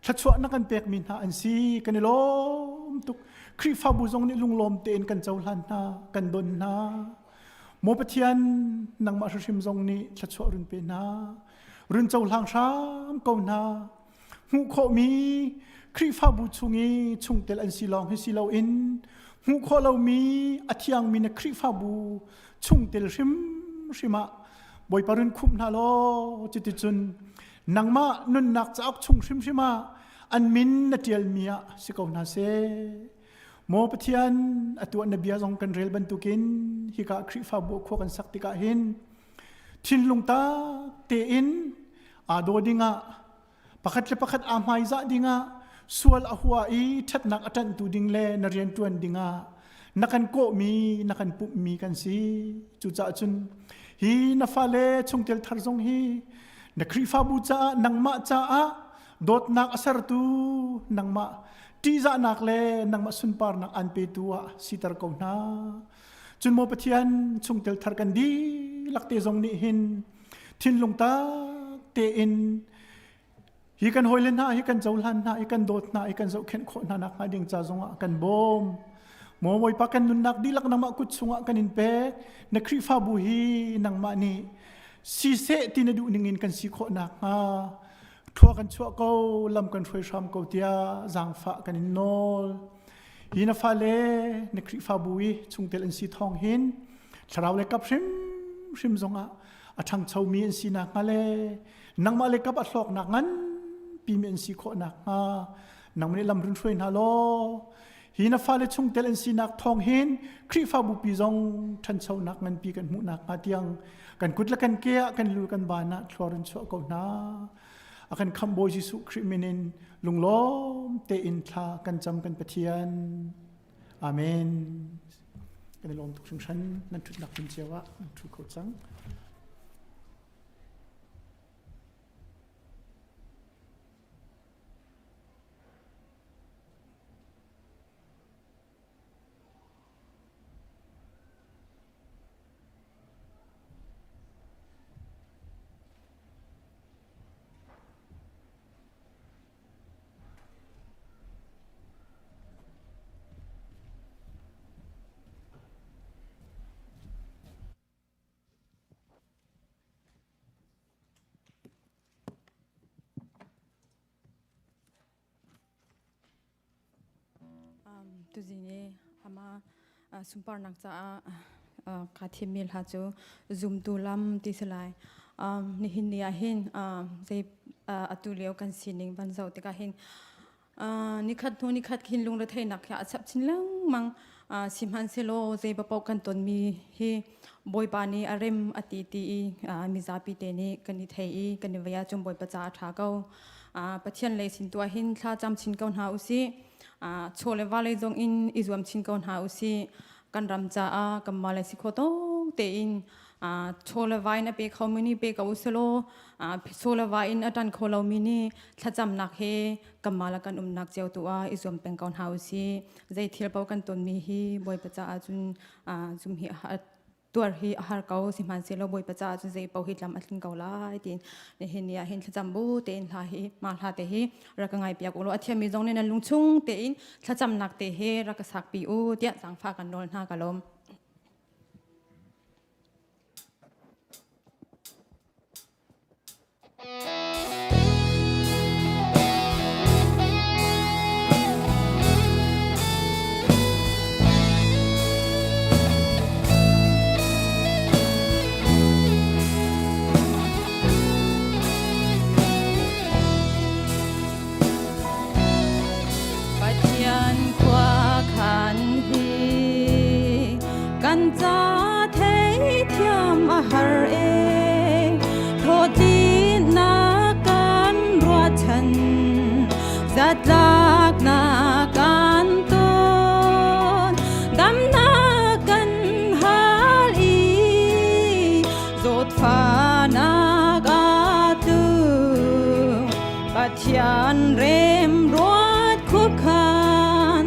thluachuah na kan pekmi hna an si kan i lawm tuk Khrihfabu zong nih lunglawm tein kan cohlan hna kan don hna Maw Pathian nangmah hrimhrim zong nih thluachuah run pe hna run cohlang hram ko hna hmuh khawhmi Khrihfabu chung i chungtel an si lawng hi si loin hmuh khawh lomi a thiangmi na Khrihfabu chungtel hrimhrim ah Bawipa run khumh hna law cuticun nangmah nunnak cauk chung hrimhrim ah an min na ṭialmi ah si ko hna seh. Maw Pathian, atu na bia zong kan rel bantukin hika Khrihfabu khua kan sak tikah hin thinlung tak tein aa daw dingah pakhat le pakhat aa hmaizah dingah sual a hua i ṭhatnak a ṭanhtu ding le na rianṭuan dingah na kan kawhmi na kan pumhmi kan si cucaah cun hi na fale chungtel thar zong hi na Khrihfabu caah nangmah caah dawtnak a sertu nangmah ṭihzahnak le nangmah sunparnak an petu ah siter ko hna cun maw Pathian chungtel thar kan dihlak te zong nih hin thinlung tak tein hi kan hawile hna hi kan cohlan hna hi kan dawt hna hi kan zohkhenh khawh hna nak hnga ding ca zongah kan bawm maw Bawipa kan nunnak dihlak nangmah kut chungah kan in pek na Khrihfabu hi nangmah nih siseh ti na duh ningin kan si khawh nak hnga thlua kan chuah ko lam kan hruai hram ko tiah zaangfah kan in nawl hi na fale na Khrihfabu i chungtel an si thawng hin thlarau le kap hrim hrim zongah a ṭhangchomi an si nakhnga le nangmah le kap a hlawknak nganpi tampi mi an si khawh nakhnga nangmah nih lam run hruai hna law hi na fale chungtel an sinak thawng hin Khrihfabu pi zong ṭhanchonak nganpi kan hmuh nakhnga tiang kan kut le kan ke ah kan lu kan ban ah thlua run chuah ko hna. A kan khamh Bawi Jesuh Khrih min in lunglawm tein thla kan cam kan Pathian. Amen. Kan i lawm tuk hringhran nan ṭhutnak hmun cio ah nan ṭhu kho cang. Tuzing i amah sunparnak caah kaa thimmi hla cu zumtu lam ti si lai. Nihin ni ah hin zei atu lio kan sining van zoh tikah hin nikhat hnu nikhat khin lungretheihnak hi a chap chin lengmang. Sihmanhsehlaw zei paoh kan tonmi hi Bawipa nih a rem a ti ti i mizapi te nih kan i thei i kan i vei ahcun Bawipa ca a ṭha ko. Pathian lei sin tuah hin thla cam chin ko hna usih. Chaw le va lei zong in i zuam chin ko hna usih. Kan ram caah kanmah le si kho tawk tein chaw le va in a pe khomi nih pe ko usih law chaw le va in a ṭan kho lomi nih thlacamnak he kanmah le kan umnak cio tu ah i zuam peng ko hna usih. Zei thil paoh kan tonmi hi Bawipa caah cun zum hi tuar hi a har ko sihmanhsehlaw Bawipa caah cun zei paoh hi tlam a tling ko lai tiin nihin ni ah hin thlacam bu tein hla hi mah hla te hi rak ka ngai piak u law a thiammi zong nih nan lungchung tein thlacamnak te he rak ka sak pi u tiah zaangfah kan nawl hna ka lawm. Pathian khuakhan hi kan ca theithiam a har e hlawhtlinnak kan ruahchan zatlaknak kan ton damnak kan hal i zawtfahnak a tlung Pathian remruat khuakhan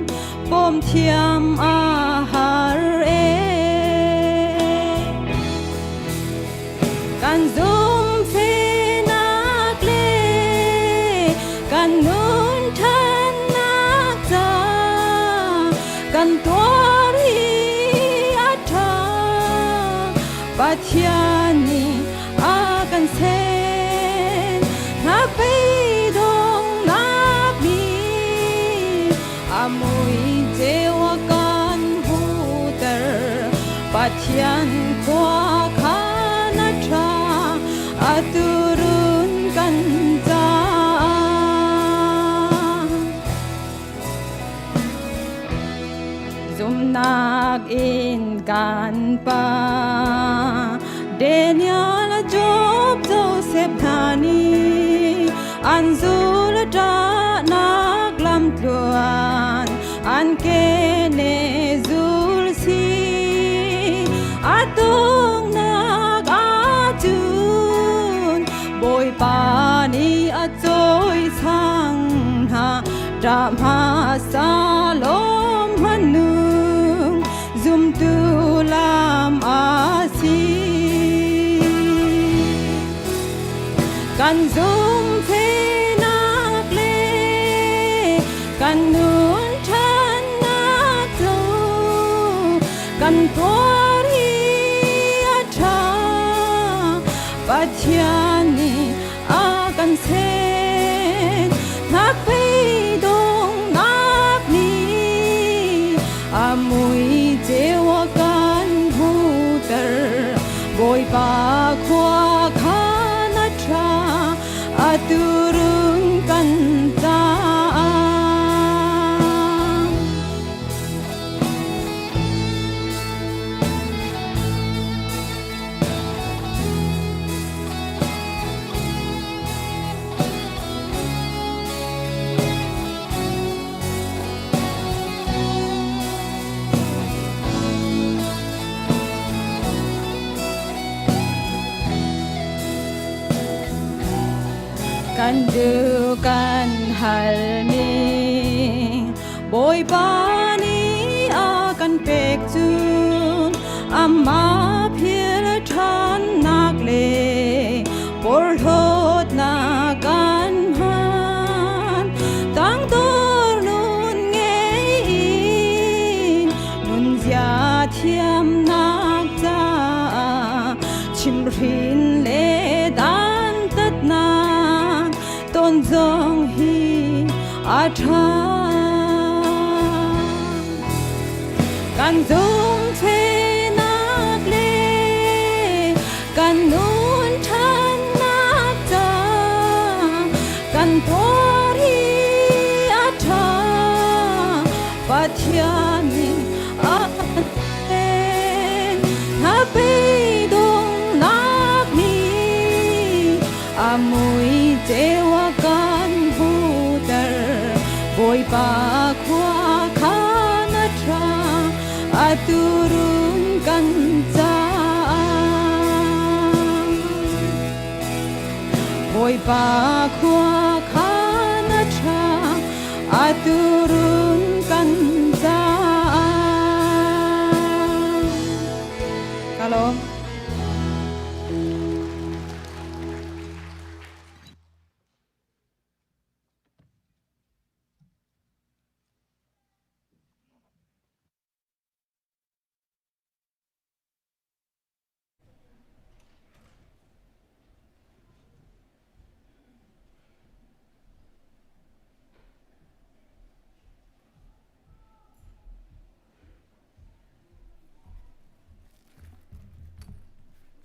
pawm thiam a har e. Kan zum fenak le kan nun ṭhannak ca kan tuar hi a ṭha. Pathian nih a kan sen hnakbei dongnak nih a mui ceu a kan huter Pathian khua khan a ṭha a turun kan caah Zumnak in kan pa Daniel, Job, Joseph hna nih an zul ṭahnak lamtluan an kene zul si a tungnak ahcun Bawipa nih a cawisang hna ṭah hmasa lawm hmanung zumtu lam a si. Kan zum fenak le kan nun ṭhannak cu kan tuar hi a ṭha. Pathian nih a kan sen hnakbei dongnak nih a mui ceu a kan hmuhter Bawipa khua khan a ṭha a turung kan. Kan duh kan halmi Bawipa nih a kan pek cun amah phil ṭhannak le porhlawtnak kan hman. Tangdor nun ngei in nunzia thiamnak caah chimhrin le dantatnak ton zong hi a ṭha. Kan zumhfehnak le kan nun ṭhannak ca kan tuar hi a ṭha. Pathian nih a kan pek. Na beidonghnak nih a mui ceu a kan hmuhter. Bawipa khua khan a ṭha, atu run kan caah. Bawipa khua khan a ṭha, atu run kan caah. Ka lawm.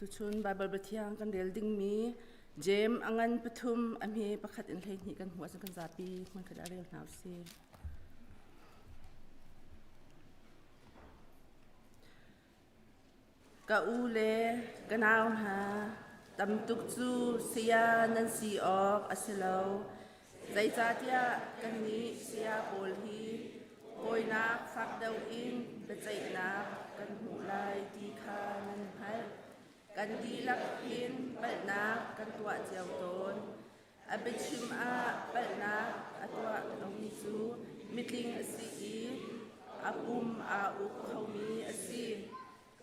Tuchun Baibal Biathiang kan rel dingmi Jeim a ngan pathum a hme pakhat in 12 kan hmuh ahcun kan zapi hmunkhat ah rel hna usih. Ka u le ka nau hna, tam tuk cu saya nan si awk a si lo. Zeicahtiah kannih saya pawl hi hawinak fak deuh in biaceihnak kan hmuh lai ti kha nan hngalh. Kan dihlak hin palhnak kan tuah cio tawn. A biachim ah palhnak a tuah lomi cu mitling a si i a pum aa uk khomi a si.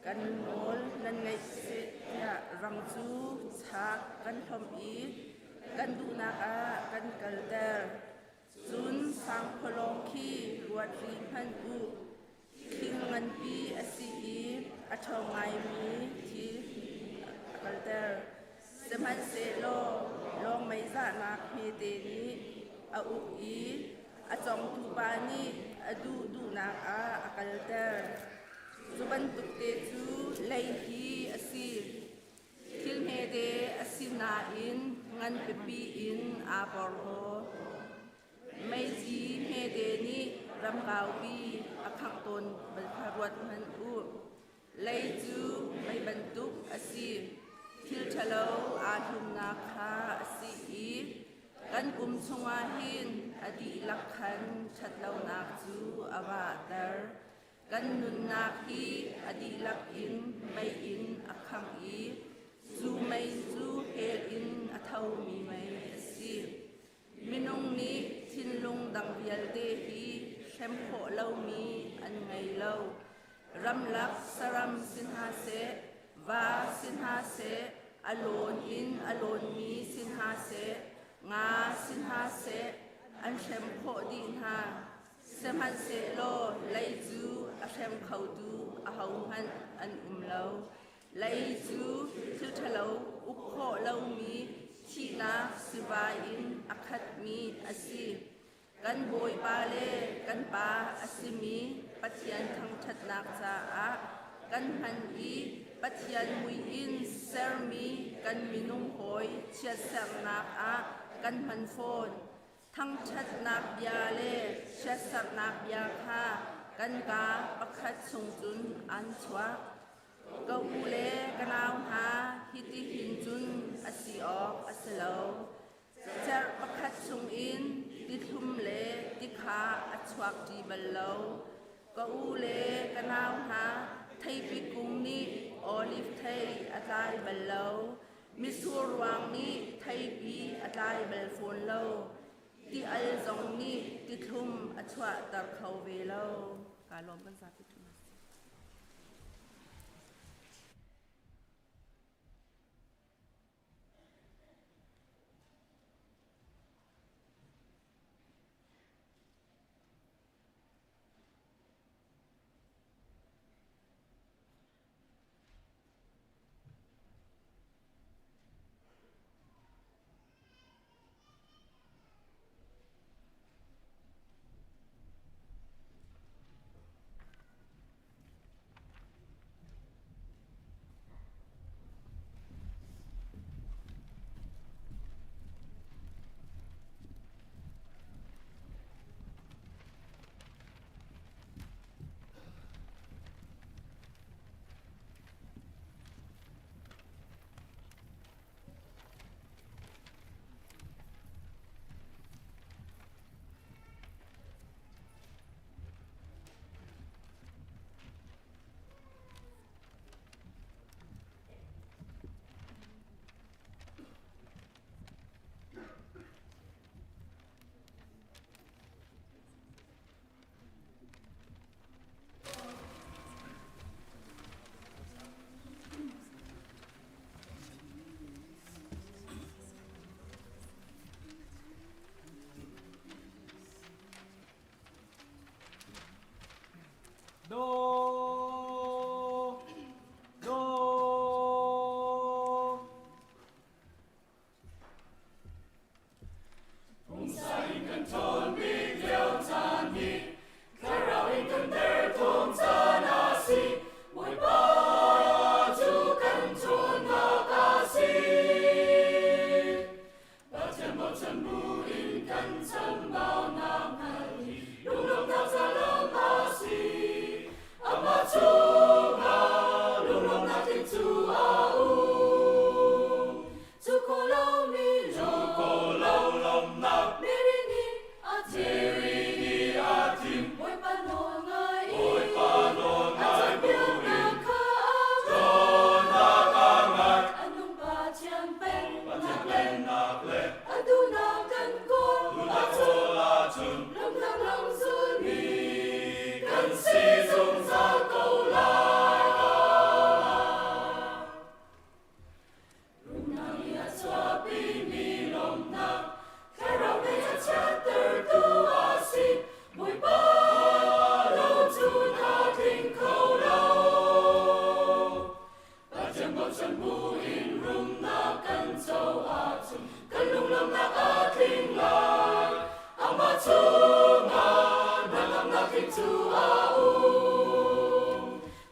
Kan nawl nan ngaih seh tiah rang cu chak kan hlawmh i kan duhnak ah kan kalter. Cun sangphawlawng khi ruat rih hmanh u. Thing nganpi a si i a ṭhawng ngaimi thil a kalter. Sihmanhsehlaw lawng meizahnak hmete nih a uk i a cawngtu pa nih a duh duhnak ah a kalter. Cu bantuk te cu lei hi a si. Thil hmete a si nain ngan pipi in aa porhlaw. Meici hmete nih ram kaupi a khangh tawn bal kha ruat hmanh u. Lei cu mei bantuk a si. Thil ṭhalo aa hlumnak kha a si i kan kum chungah hin a dihlak khan ṭhatlonak cu a vahter. Kan nunnak hi a dihlak in mei in a khangh i cu mei cu hell in a thomi mei a si. Minung nih thinlung dang vialte hi hrem khawh lomi an ngei lo. Ramlak saram si hna seh, va si hna seh, a lawn in a lawnmi si hna seh, nga si hna seh, an hrem khawh dih hna. Sihmanhsehlaw lei cu a hrem khotu ahohmanh an um lo. Lei cu thil ṭhalo uk khawh lomi thihnak sivai in a khatmi a si. Kan Bawipa le kan Pa a simi Pathian thangṭhatnak caah kan hman i Pathian mui in sermi kan minung hawi chiatsernak ah kan hman fawn. Thangṭhatnak bia le chiatsernak bia kha kan kaa pakhat chung cun an chuak. Ka u le ka nau hna, hitihin cun a si awk a si lo. Cerh pakhat chungin tithlum le tikha a chuak ṭi bal lo. Ka u le ka nau hna, theipi kung nih oliv thei a tlai bal lo. Mitsur ruang nih theipi a tlai. tlai bal fawn lo. Ti al zong nih ti thlum a chuahter kho ve lo. Kaa lawm kan zapi. Do Do Pumsa in kan ṭhawn bik lio caan hi Thlarau in kan derthawm caan a si. Bawipa cu kan ṭhawnnak a si. Pathian bochan bu in kan chambaunak hngal hi lunglawmhnak ca lawng a si. Amah chungah lunglawmhnak tling cu a um. Cu ko lo mi Cu ko lo lawmhnak Mary nih a thim. Mary nih a thim. Bawipa nawl ngai in Bawipa nawl a ngai buin cawnpiaknak kha a Cawnnak a ngai. A nung Pathian pennak Pathian le pennak le a duhnak kan kawl duhnak kawl ahcun lawmhnak lam zulmi kan si zungzal ko lai. Rumnak nih a chuahpimi lawmhnak, Thlarau nih a chiattertu a si. Bawipa lo cun a tling kho lo. Pathian bochan buin rumnak kan co ahcun kan lunglawmhnak a tling lai. Amah chungah hnangamnak tling cu a um.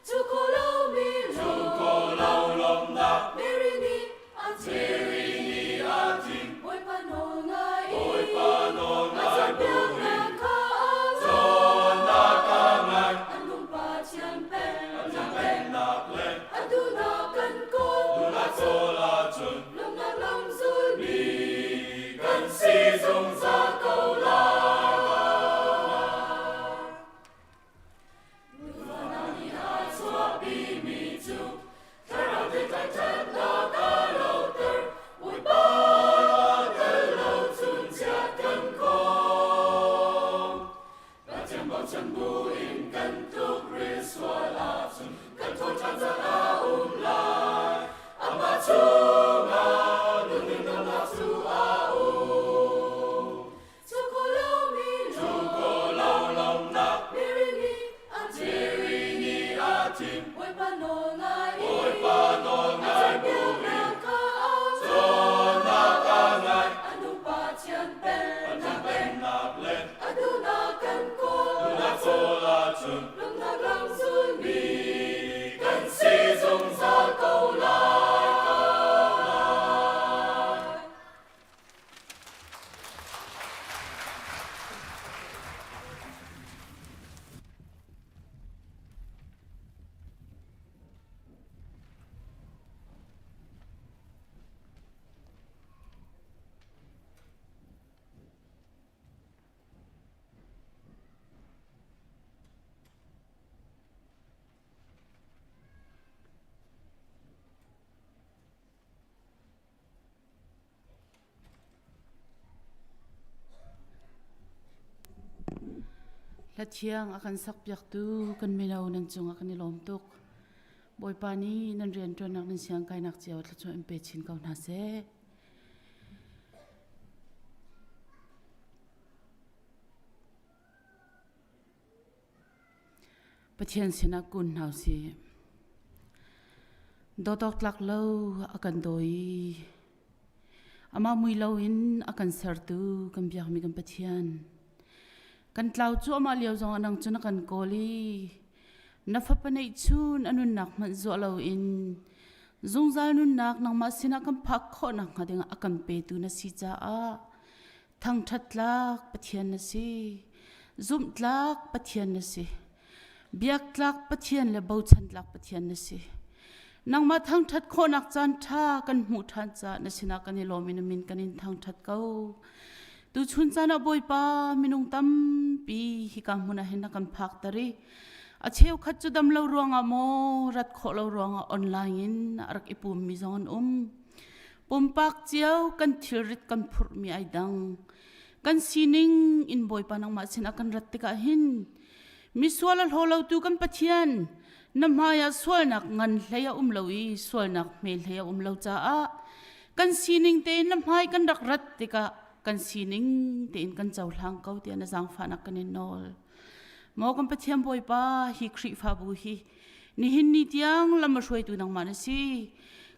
Cu ko lo mi Cu ko lo lawmhnak Mary nih a thim. Mary nih a thim. Bawipa nawl ngai in Bawipa nawl a ngai cawnpiaknak kha a Cawnnak a ngai. A nung Pathian pennak le Pennak le a duhnak kan kawl duhnak kawl ahcun lawmhnak lam zulmi kan si zungzal ko lai. Nuva nih a chuahpimi cu thlarau thiltlai ṭhatnak a lohter. Bawipa tel lo cun chiat kan khawm. Pathian bochan buin kan tlukrilh sual ahcun kan thawhṭhan caan a um lai. Amah chungah lungin dawtnak cu a um. Cu ko Hla thiang a kan sakpiaktu kan mino nan cungah kan i lawm tuk. Bawipa nih nan rianṭuannak nan siangkainak cio thluachuah in pe chin ko hna seh. Pathian sinah kun hna usih. Dawt awk tlak lo a kan dawi i amah mui loin a kan sertu kan biakmi kan Pathian. Kan tlau cuahmah lio zongah nang cu na kan kawl i na fapa neihchun a nunnak hmanh zuah loin zungzal nunnak nangmah sinah kan phak khawh nakhnga dingah a kan petu na si caah Thangṭhat tlak Pathian na si. Zumh tlak Pathian na si. Biak tlak Pathian le bochan tlak Pathian na si. Nangmah thangṭhat khawhnak caan ṭha kan hmuh ṭhan caah na sinah kan i lawm i na min kan in thangṭhat ko. Tuchun caan ah Bawipa minung tampi hika hmun ah hin na kan phakter i a cheukhat cu dam lo ruangah maw rat khawh lo ruangah online in a rak i pummi zong an um. Pumpak cio kan thilrit kan phurhmi ai dang. Kan sining in Bawipa nangmah sinah kan rat tikah hin misual a hlaw lotu kan Pathian na hmaiah sualnak ngan hlei a um lo i sualnak hme hlei a um lo caah kan sining tein na hmai kan rak rat tikah kan sining tein kan cohlang ko tiah na zaangfahnak kan in nawl. Maw kan Pathian Bawipa hi Khrihfabu hi Nihin ni tiang lam a hruaitu nangmah na si.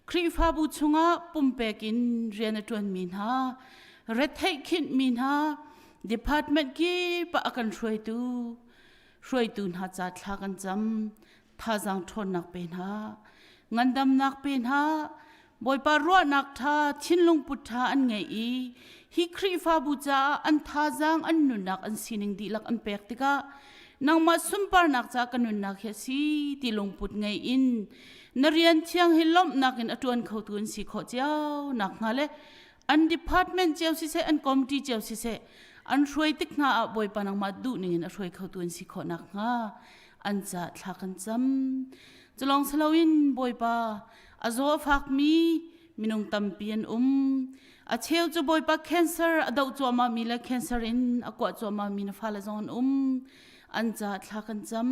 Khrihfabu chungah pumpek in rian a ṭuanmi hna, retheih khinhmi hna, department kip ah a kan hruaitu, hruaitu hna ca thla kan cam, thazaang ṭhawnnak pe hna, ngandamnak pe hna, Bawipa ruahnak ṭha, thinlung put ṭha an ngeih i hi Khrihfabu caah an thazaang, an nunnak, an sining dihlak an pek tikah nangmah sunparnak caah ka nunnak hi a si ti lungput ngei in na rian thiang hi lawmhnak in a ṭuan khotu an si khawh cio nakhnga le an department cio siseh an committee cio siseh an hruai tik hna ah Bawipa nangmah duh ning in a hruai khotu an si khawh nakhnga an ca thla kan cam. Culawng si loin Bawipa a zaw a fakmi minung tampi an um. A cheu cu Bawipa cancer a doh cuahmahmi le cancer in a kuah cuahmahmi na fale zong an um. An caah thla kan cam.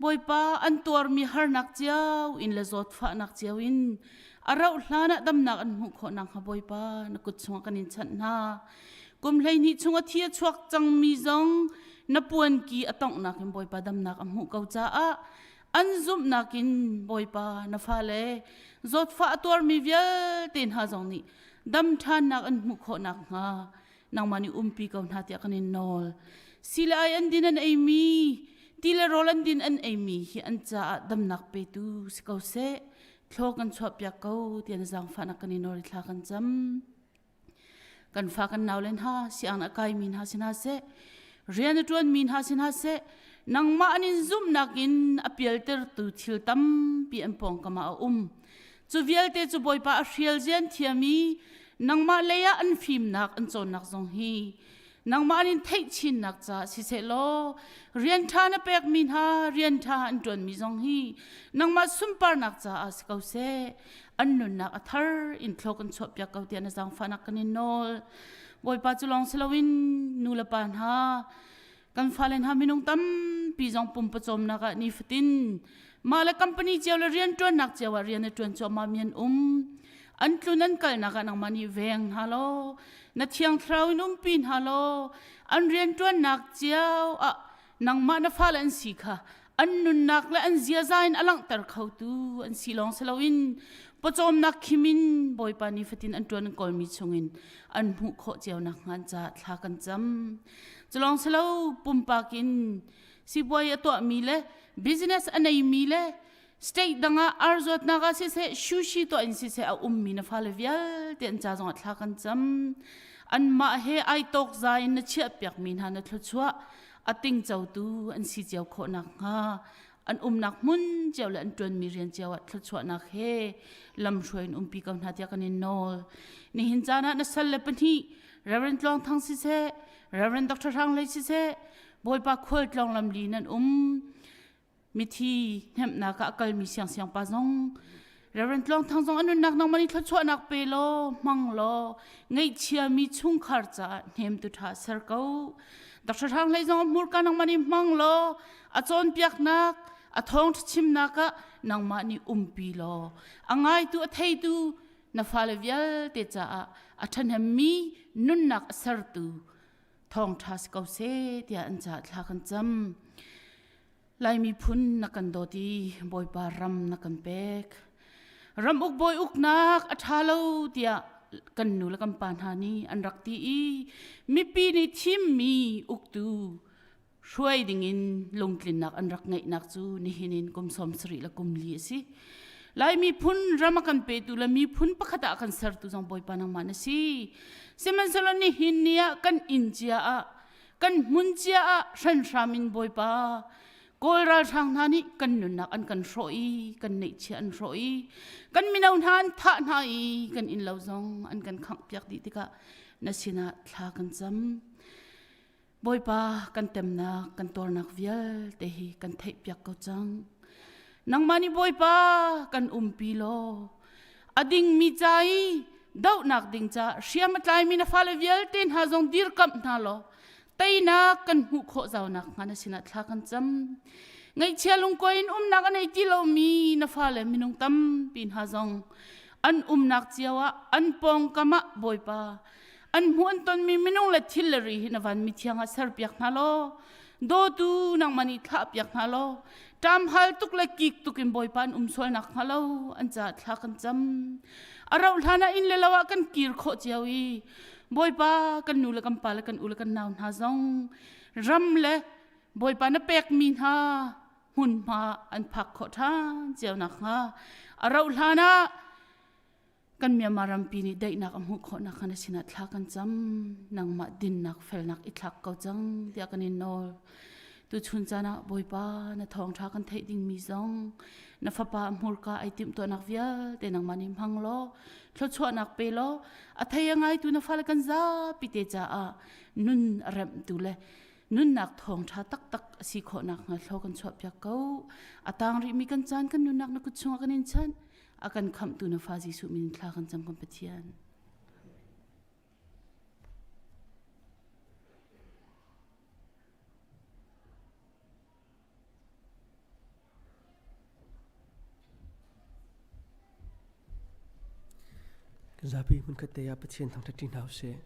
Bawipa an tuarmi harnak cio in le zawtfahnak cio in a rauh hlan ah damnak an hmuh khawh nakhnga Bawipa na kut chungah kan in chanh hna. Kum 12 chung a thi a chuak cangmi zong na puanki a tonghnak in Bawipa damnak a hmuh ko caah an zumhnak in Bawipa na fale zawtfah a tuarmi vialte hna zong nih dam ṭhannak an hmuh khawh nakhnga nangmah nih umpi ko hna tiah kan in nawl. Sii le ai an din an eimi, ti le rawl an din an eimi hi an caah damnak petu si ko seh. Thlaw kan chuahpiak ko tiah na zaangfahnak kan in nawl i thla kan cam. Kan fa kan nau le hna siang a kaimi hna si hna seh rian a ṭuanmi hna si hna seh nangmah an in zumhnak in a pialtertu thil tampi an pawngkam ah a um. Cu vialte cu Bawipa a hrial zian thiam i nangmah lei ah an fimnak an cawnnak zong hi nangmah an in theih chinnak caah siseh law rian ṭha na pekmi hna rian ṭha an ṭuanmi zong hi nangmah sunparnak caah si ko seh. An nunnak a thar in thlaw kan chuahpiak ko tiah na zaangfahnak kan in nawl. Bawipa cu lawng si loin nu le pa hna kan fale hna minung tampi zong pumpawcawmnak ah nifatin mah le company cio le rianṭuannak cio ah rian a ṭuan cuahmah mi an um. An tlun an kalnak ah nangmah nih veng hna law na thiang thlarau in umpi hna law an rianṭuannak cio ah nangmah na fale an si kha an nunnak le an ziaza in a langhter khotu an si lawng si loin pawcawmnak khim in Bawipa nifatin an ṭuan an kawlmi chungin an hmuh khawh cio nakhnga an caah thla kan cam. Culawng si lo pumpak in sipuai a tuahmi le business a neimi le state dang ah ar zuatnak ah siseh sushi tuah in siseh a ummi na fale vialte an ca zongah thla kan cam. Anmah he ai tawk za in na chiahpiakmi hna na thluachuah a tingcotu an si cio khawh nakhnga an umnak hmun cio le an ṭuanmi rian cio ah thluachuahnak he lamhruai in umpi ko hna tiah kan in nawl. Nihin caan ah na sal le pahnih Reverend Tluang Thang siseh, Reverend Dr. Hrang Hlei siseh, Bawipa khualtlawng lamli nan um. Mithi hnemhnak ah a kalmi siangsiang pa zong. Reverend Tluang Thang zong an nunnak nangmah nih thluachuahnak pe law hmang law ngaihchiami chungkhar caah hnemtu ṭha ser ko. Dr. Hrang Hlei zong a hmurka nangmah nih hmang law a cawnpiaknak a thawngṭha chimnak ah nangmah nih umpi law a ngaitu a theitu na fale vialte caah a ṭhahnemmi nunnak a sertu thawngṭha si ko seh tiah an caah thla kan cam. Lai miphun na kan dawt i Bawipa ram na kan pek. Ram uk bawi uknak a ṭha lo tiah kan nu le kan pa hna nih an rak ti i mipi nih thimmi uktu hruai dingin lungtlinnak an rak ngeihnak cu nihin in kum 70 le kum li a si. Lai miphun ram a kan petu le miphun pakhat ah kan sertu zong Bawipa nangmah na si. Sihmanhsehlaw nihin ni ah kan inn cia ah kan hmun cia ah hranhram in Bawipa Kawl ralhrang hna nih kan nunnak an kan hrawh i kan neihchia an hrawh i kan mino hna an thah hna i kan innlo zong an kan khanghpiak dih tikah na sinah thla kan cam. Bawipa kan temnak kan tuarnak vialte hi kan theihpiak ko cang. Nangmah nih Bawipa kan umpi law a dingmi ca i dohnak ding ca hriam a tlaimi na fale vialte hna zong dirkamh hna law teinak kan hmuh khawh zaunak hnga na sinah thla kan cam. Ngaihchia lungkuai in umnak a nei ti lomi na fale minung tampi hna zong an umnak cio ah an pawngkam ah Bawipa an hmuh an tonmi minung le thil le ri hi na van mithiang ah serpiak hna law dawtu nangmah nih thlahpiak hna law ṭam hal tuk le kik tuk in Bawipa an um sual nak hnga lo an caah thla kan cam a rauh hlan ah inn le lo ah kan kir khawh cio i Bawipa kan nu le kan pa le kan u le kan nau hna zong ram le Bawipa na pekmi hna hmunhma an phak khawh ṭhan cio nak hnga a rauh hlan ah Kan Myanmar rampi nih daihnak a hmuh khawh nakhnga na sinah thla kan cam. Nangmah dinnak felnak i thlak ko cang tiah kan in nawl. Tuchun caan ah Bawipa na thawngṭha kan theih dingmi zong na fapa a hmurka ai timhtuahnak vialte nangmah nih hmang law thluachuahnak pe law a thei a ngaitu na fale kan zapi te caah nun a remhtu le nunnak thawngṭha taktak a si khawh nakhnga thlaw kan chuahpiak ko. A tang rihmi kan caan kan nunnak na kut chungah kan in chanh. A kan khamhtu na fa Jesuh min thla kan cam kan Pathian. Zapi hmunkhat te ah Pathian thangṭhat ṭi hna usih.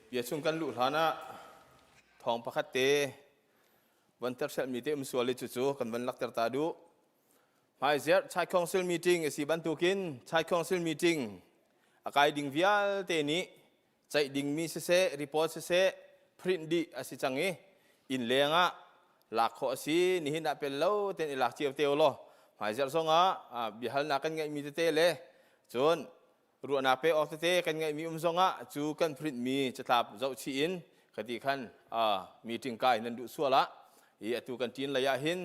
Bia chung kan luh hlan ah thawng pakhat te van terselmi te um sual i cucu kan van lakter ta duh. Hmaizerh Chai Council meeting a si bantukin Chai Council meeting a kai ding vialte nih ceih dingmi siseh, report siseh, print dih a si cang i inn leng ah lak khawh a si. Nihin ah pel lo ten i lak cio te law hmaizerh zong ah biahalnak kan ngeihmi tete le cun ruahnak pek awk tete kan ngeihmi um zongah cu kan print mi catlap zohchih in khati khan meeting kai nan duh sual ah i atu kan ṭin lei ah hin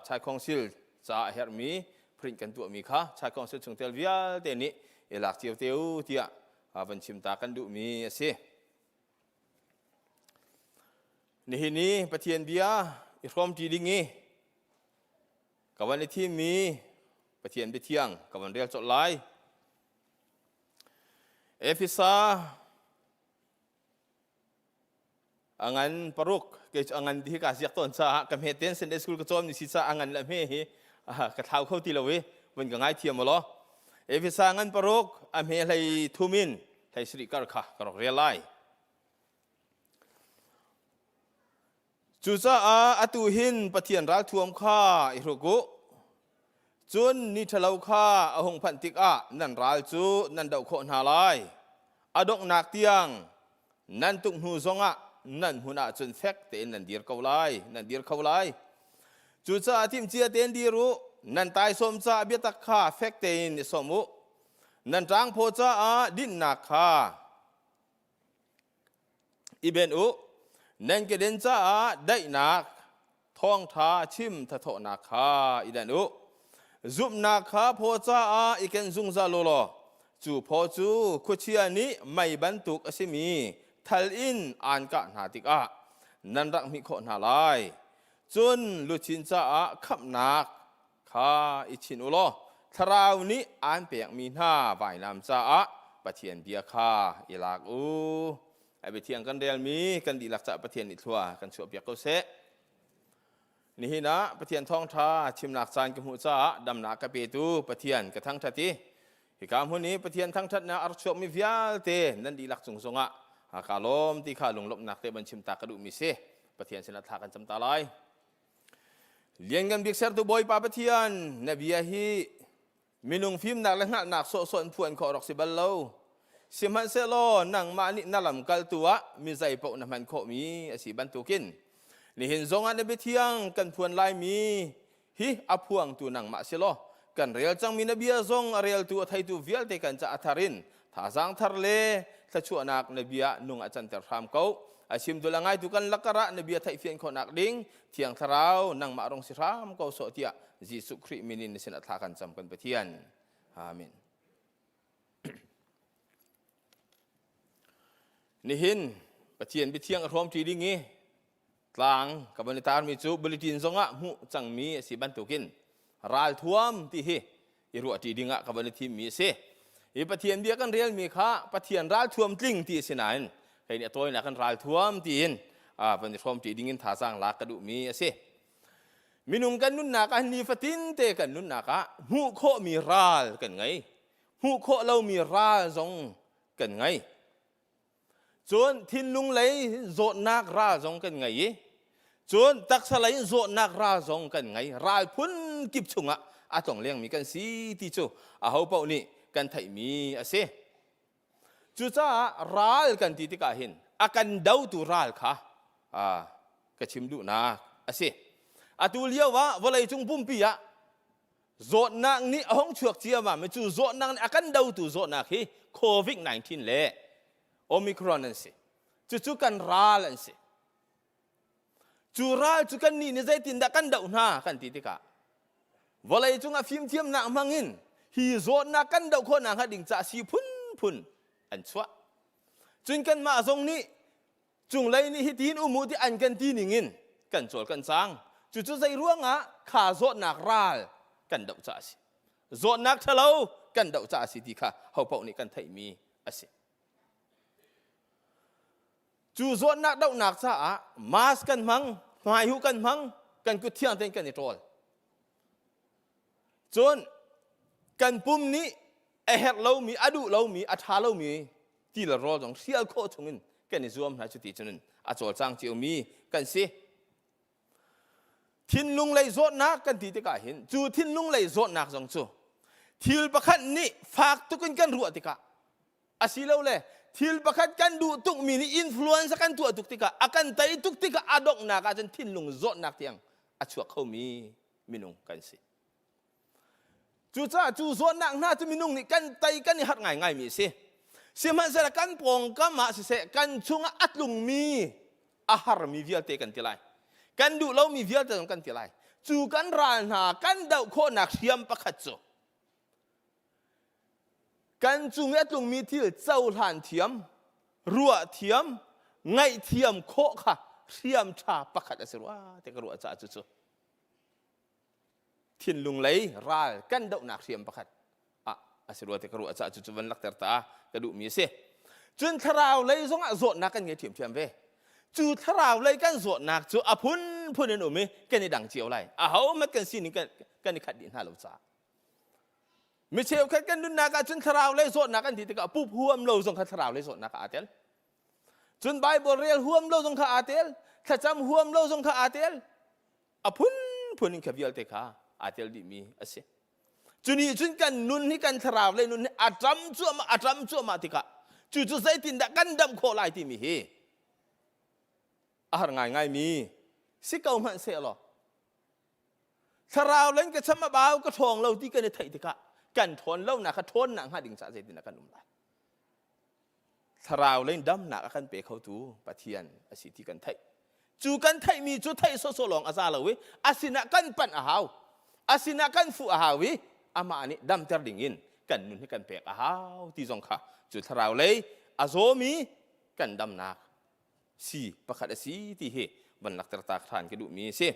Chai Council ca a herhmi print kan tuahmi kha Chai Council chungtel vialte nih i lak cio te u tiah van chim ta kan duhmi a si. Nihin i Pathian bia i hrawmṭi ding i ka van i thimmi Pathian biathiang ka van rel colh lai. Efesa a ngan paruk kei cu a ngan ti hi ka ziak tawn caah ka hme ten Sunday school ka cawn mi si caah a ngan le hme hi ka thlau kho ti lo i vun ka ngai thiam law. Efesa ngan paruk a hme hlei thum in hlei sarih kar kha ka rak rel lai. Cucaah atu hin Pathian ralthuam kha i hruk u. Cun ni ṭhalo kha a hung phanh tikah nan ral cu nan doh khawh hna lai. A donghnak tiang nan tuk hnu zongah nan hmun ahcun fek tein nan dir ko lai, nan dir kho lai. Cucaah timhcia tein dir u, nan taisawm caah biatak kha fek tein i sawm u. Nan ṭangphaw caah dinnak kha I ben u, nan keden caah daihnak thawngṭha chim thathawhnak kha i danh u. Zumhnak kha phaw caah i ken zungzal u law cu phaw cu khuachia nih mei bantuk a simi thal in aan kah hna tikah nan rak hmih khawh hna lai. Cun luchin caah khamhnak kha i chin u law thlarau nih aan pekmi hna vainam caah Pathian bia kha i lak u. A biathiang kan relmi kan dihlak caah Pathian nih thlua kan chuahpiak ko seh. Nihin ah Pathian thawngṭha chimnak caan ka hmuh caah damnak ka petu Pathian ka thangṭhat i hika hmun i Pathian thangṭhatnak a rak chuakmi vialte nan dihlak cung zongah kaa lawm ti kha lunglawmhnak te van chim ta ka duhmi si. Pathian sinah thla kan cam ta lai. Lianngan bik sertu Bawipa Pathian, na bia hi minung fimnak le hngalhnak sawhsawh in phuan khawh rak si bal lo. Sihmanhsehlaw nangmah nih na lamkaltu ah mi zeipaoh na hman khawhmi a si bantukin nihin zongah na biathiang kan phuan laimi hi a phuangtu nangmah si law kan rel cangmi na bia zong a reltu a theitu vialte kan ca a thar in thazaang thar le thluachuahnak na bia nung ah canter hram ko. A chimtu le ngaitu kan lakar ah na bia theihfian khawhnak ding Thiang Thlarau nangmah rong si hram ko sawh tiah Jesuh Khrih min in na sinah thla kan cam kan Pathian. Amen. Nihin Pathian biathiang a hrawm ṭi ding i tlang ka van i tarmi cu bulletin zongah hmuh cangmi a si bantukin ralthuam ti hi i ruahṭi dingah ka van i thimmi a si. Hi Pathian bia kan relmi kha Pathian ralthuam tling ti a si nain kei nih a tawinak kan ralthuam tiin van i hrawmṭi dingin thazaang lak ka duhmi a si. Minung kan nunnak ah nifatin te kan nunnak ah hmuh khawhmi ral kan ngei. Hmuh khawh lomi ral zong kan ngei. Cun thinlung lei zawtnak ral zong kan ngei i cun taksa lei zawtnak ral zong kan ngei. Ral phun kip chungah a tlong lengmi kan si ti cu aho paoh nih kan theihmi a si. Cucaah ral kan ti tikah hin a kan dotu ral kha ka chim duhnak a si. Atu lio ah vawleicung pumpi ah Zawtnak nih a hung chuak ciammam i cu zawtnak nih a kan dotu zawtnak hi COVID-19 le Omicron an si. Cucu kan ral an si. Cu ral cu kannih nih zeitindah kan doh hna kan ti tikah vawlei cungah fimthiamnak hmangin hi zawtnak kan doh khawhnak hnga ding caah sii phunphun an chuah. Cun kanmah zong nih Cunglei nih hitin um u ti an kan ti ningin kan cawl kan cang. Cucu zei ruangah kha zawtnak ral kan doh caah a si. Zawtnak ṭhalo kan doh caah a si ti kha hopaoh nih kan theihmi a si. Cu zawtnak dohnak caah mask kan hmang, hmaihuh kan hmang, kan kut thiang tein kan i ṭawl. Cun kan pum nih a herh lomi, a duh lomi, a ṭha lomi ti le rawl zong hrial khawh chungin kan i zuam hna. Cuti cun a cawlcang ciomi kan si. Thinlung lei zawtnak kan ti tikah hin cu thinlung lei zawtnak zong cu thil pakhat nih fak tuk in kan ruah tikah, asilole thil pakhat kan duh tukmi nih influence kan tuah tuk tikah, a kan tei tuk tikah, a donghnak ahcun thinlung zawtnak tiang a chuak khomi minung kan si. Cucaah cu zawtnak hna cu minung nih kan tei kan i harh ngaingaimi a si. Sihmanhsehlaw kan pawngkam ah siseh, kan chungah a tlungmi a harmi vialte kan ti lai. Kan duh lomi vialte zong kan ti lai. Cu kan ral hna kan doh khawhnak hriam pakhat cu kan cung i a tlungmi thil cohlan thiam, ruah thiam, ngaihthiam khawh kha hriam ṭha pakhat a si rua ti ka ruah caah cucu thinlung lei ral kan dohnak hriam pakhat ah a si rua ti ka ruah caah cucu van lakter ta ka duhmi a si. Cun thlarau lei zongah zawtnak kan ngei ṭhiamṭhiam ve. Cu thlarau lei kan zawtnak cu a phunphun in um i kan i dang cio lai. Ahohmanh kan sining kan, kan i khat dih hna lo caah. Mi cheukhat kan nunnak ah cun thlarau lei zawtnak kan ti tikah pup huam lo zong kha thlarau lei zawtnak ah aa tel. Cun Bible rel huam lo zong kha aa tel, thlacam huam lo zong kha aa tel. A phunphun in kha vialte kha aa tel dihmi a si. Cu nih cun kan nun hi, kan thlarau lei nun hi a ṭam cuahmah, a ṭam cuahmah tikah cu cu zeitindah kan damh khawh lai timi hi a har ngaingaimi si ko hmanh seh law, thlarau len ka cham a bau, ka ṭhawng lo ti kan i theih tikah kan ṭhawn lonak kha ṭhawnnak hnga ding caah zeitindah kan um lai? Thlarau lei damnak a kan pe khotu Pathian a si ti kan theih. Cu kan theihmi cu theih sawsawh lawng a za lo i a sinah kan panh a hau, a sinah kan fuh a hau i amah nih damter ding in kan nun hi kan pek a hau ti zong kha cu thlarau lei a zawmi kan damnak si pakhat a si ti hi van lakter ta than ka duhmi a si.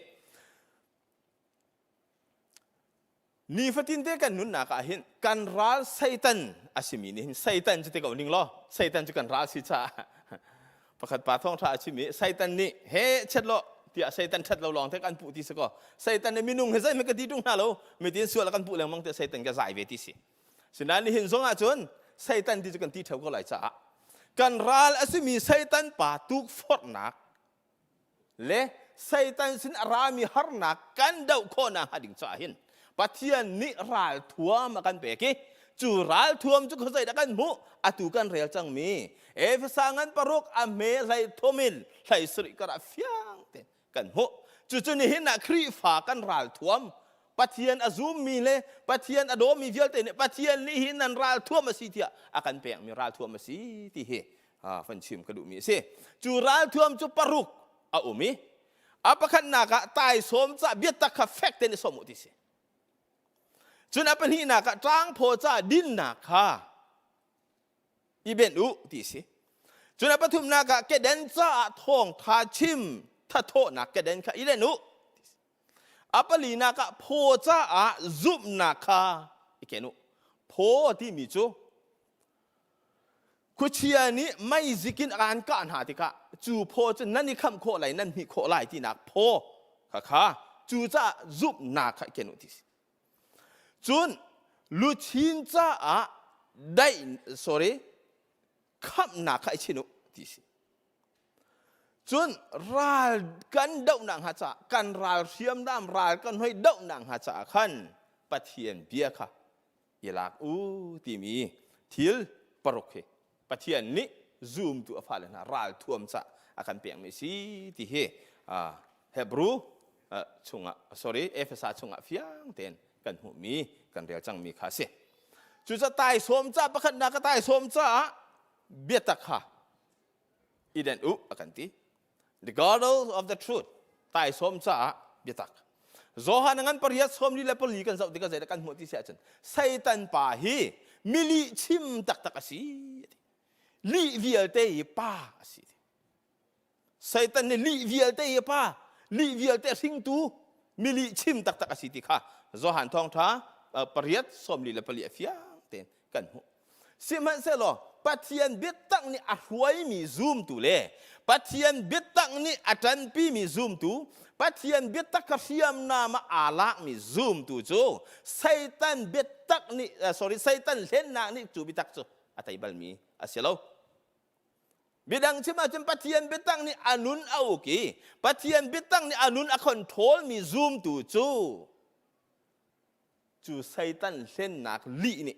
Nifatin te kan nunnak ah hin kan ral Satan a simi nih hin, Satan cu ti ko ning law, Satan cu kan ral si caah, pakhat pa thawngṭha a chim i Satan nih he chet lo tiah Satan ṭhat lo lawng te kan puh ti si kaw, Satan nih minung he zeihmanh ka ti ṭung hna lo, mitin sual a kan puh lengmang tiah Satan ka zai ve ti si. Sinain nihin zong ah cun Satan ti cu kan ti ṭheo ko lai caah kan ral a simi Satan pa tukforhnak le Satan sin a rami harnak kan doh khawhnak hnga ding caah hin Pathian nih ralthuam a kan pek i cu ralthuam cu khuazei dah kan hmuh? Atu kan rel cangmi Efesa ngan paruk a hme hlei thum in hlei sarih kar ah fiang te kan hmuh. Cucu nihin ah Khrihfa kan ralthuam, Pathian a zummi le Pathian a dawmi vialte nih Pathian nih hi nan ralthuam a si tiah a kan pekmi ralthuam a si ti hi van chim ka duhmi a si. Cu ralthuam cu paruk a um i a pakhatnak ah taisawm ca biatak kha fek tein i sawm u ti si. Cun a pahnihnak ah ṭangphaw ca dinnak kha i benh u ti si. Cun a pathumnak ah keden caah thawngṭha chim thathawhnak keden kha i den u. A palinak ah phaw caah zumhnak kha i ken u. Phaw timi cu khuachia nih meizik in an kah hna tikah cu phaw cu nan i khamh khawh lai, nan hmih khawh lai tinak phaw kha kha cu caah zumhnak kha i ken u ti si. Cun luchin caah daih, sorry, khamhnak kha i chin u ti si. Cun ral kan dohnak hnga caah, kan ral hriamnam ral kan hoi dohnak hnga caah khan Pathian bia kha i lak u timi thil paruk hi Pathian nih zumtu a fale hna ral thuam cah a kan pekmi si ti hi Hebrew chungah, sorry, Efesa chungah fiang tein kan hmuhmi, kan rel cangmi kha a si. Cucaah taisawm ca pakhatnak ka taisawm caah biatak kha i den u a kan ti. The girdle of the truth, taisawm caah biatak. Johan ngan pariat 44 kan zoh tikah zeidah kan hmuh ti si ahcun Satan pa hi milih chim taktak a si. Lih vialte hi pa a si. Satan nih lih vialte hi pa, lih vialte hringtu, milih chim taktak a si ti kha Johan thawngṭha pariat 44 a fiang tein kan hmuh. Sihmanhsehlaw Pathian biatak nih a hruaimi zumtu le Pathian biatak nih a ṭanpimi zumtu, Pathian biatak kha hriamnam ah aa lakmi zumtu cu Satan biatak nih, sorry, Satan hlennak nih cu biatak cu a tei balmi a si lo. Biadang chim ahcun Pathian biatak nih a nun a uk i Pathian biatak nih a nun a control mi zumtu cu cu Satan hlennak lih nih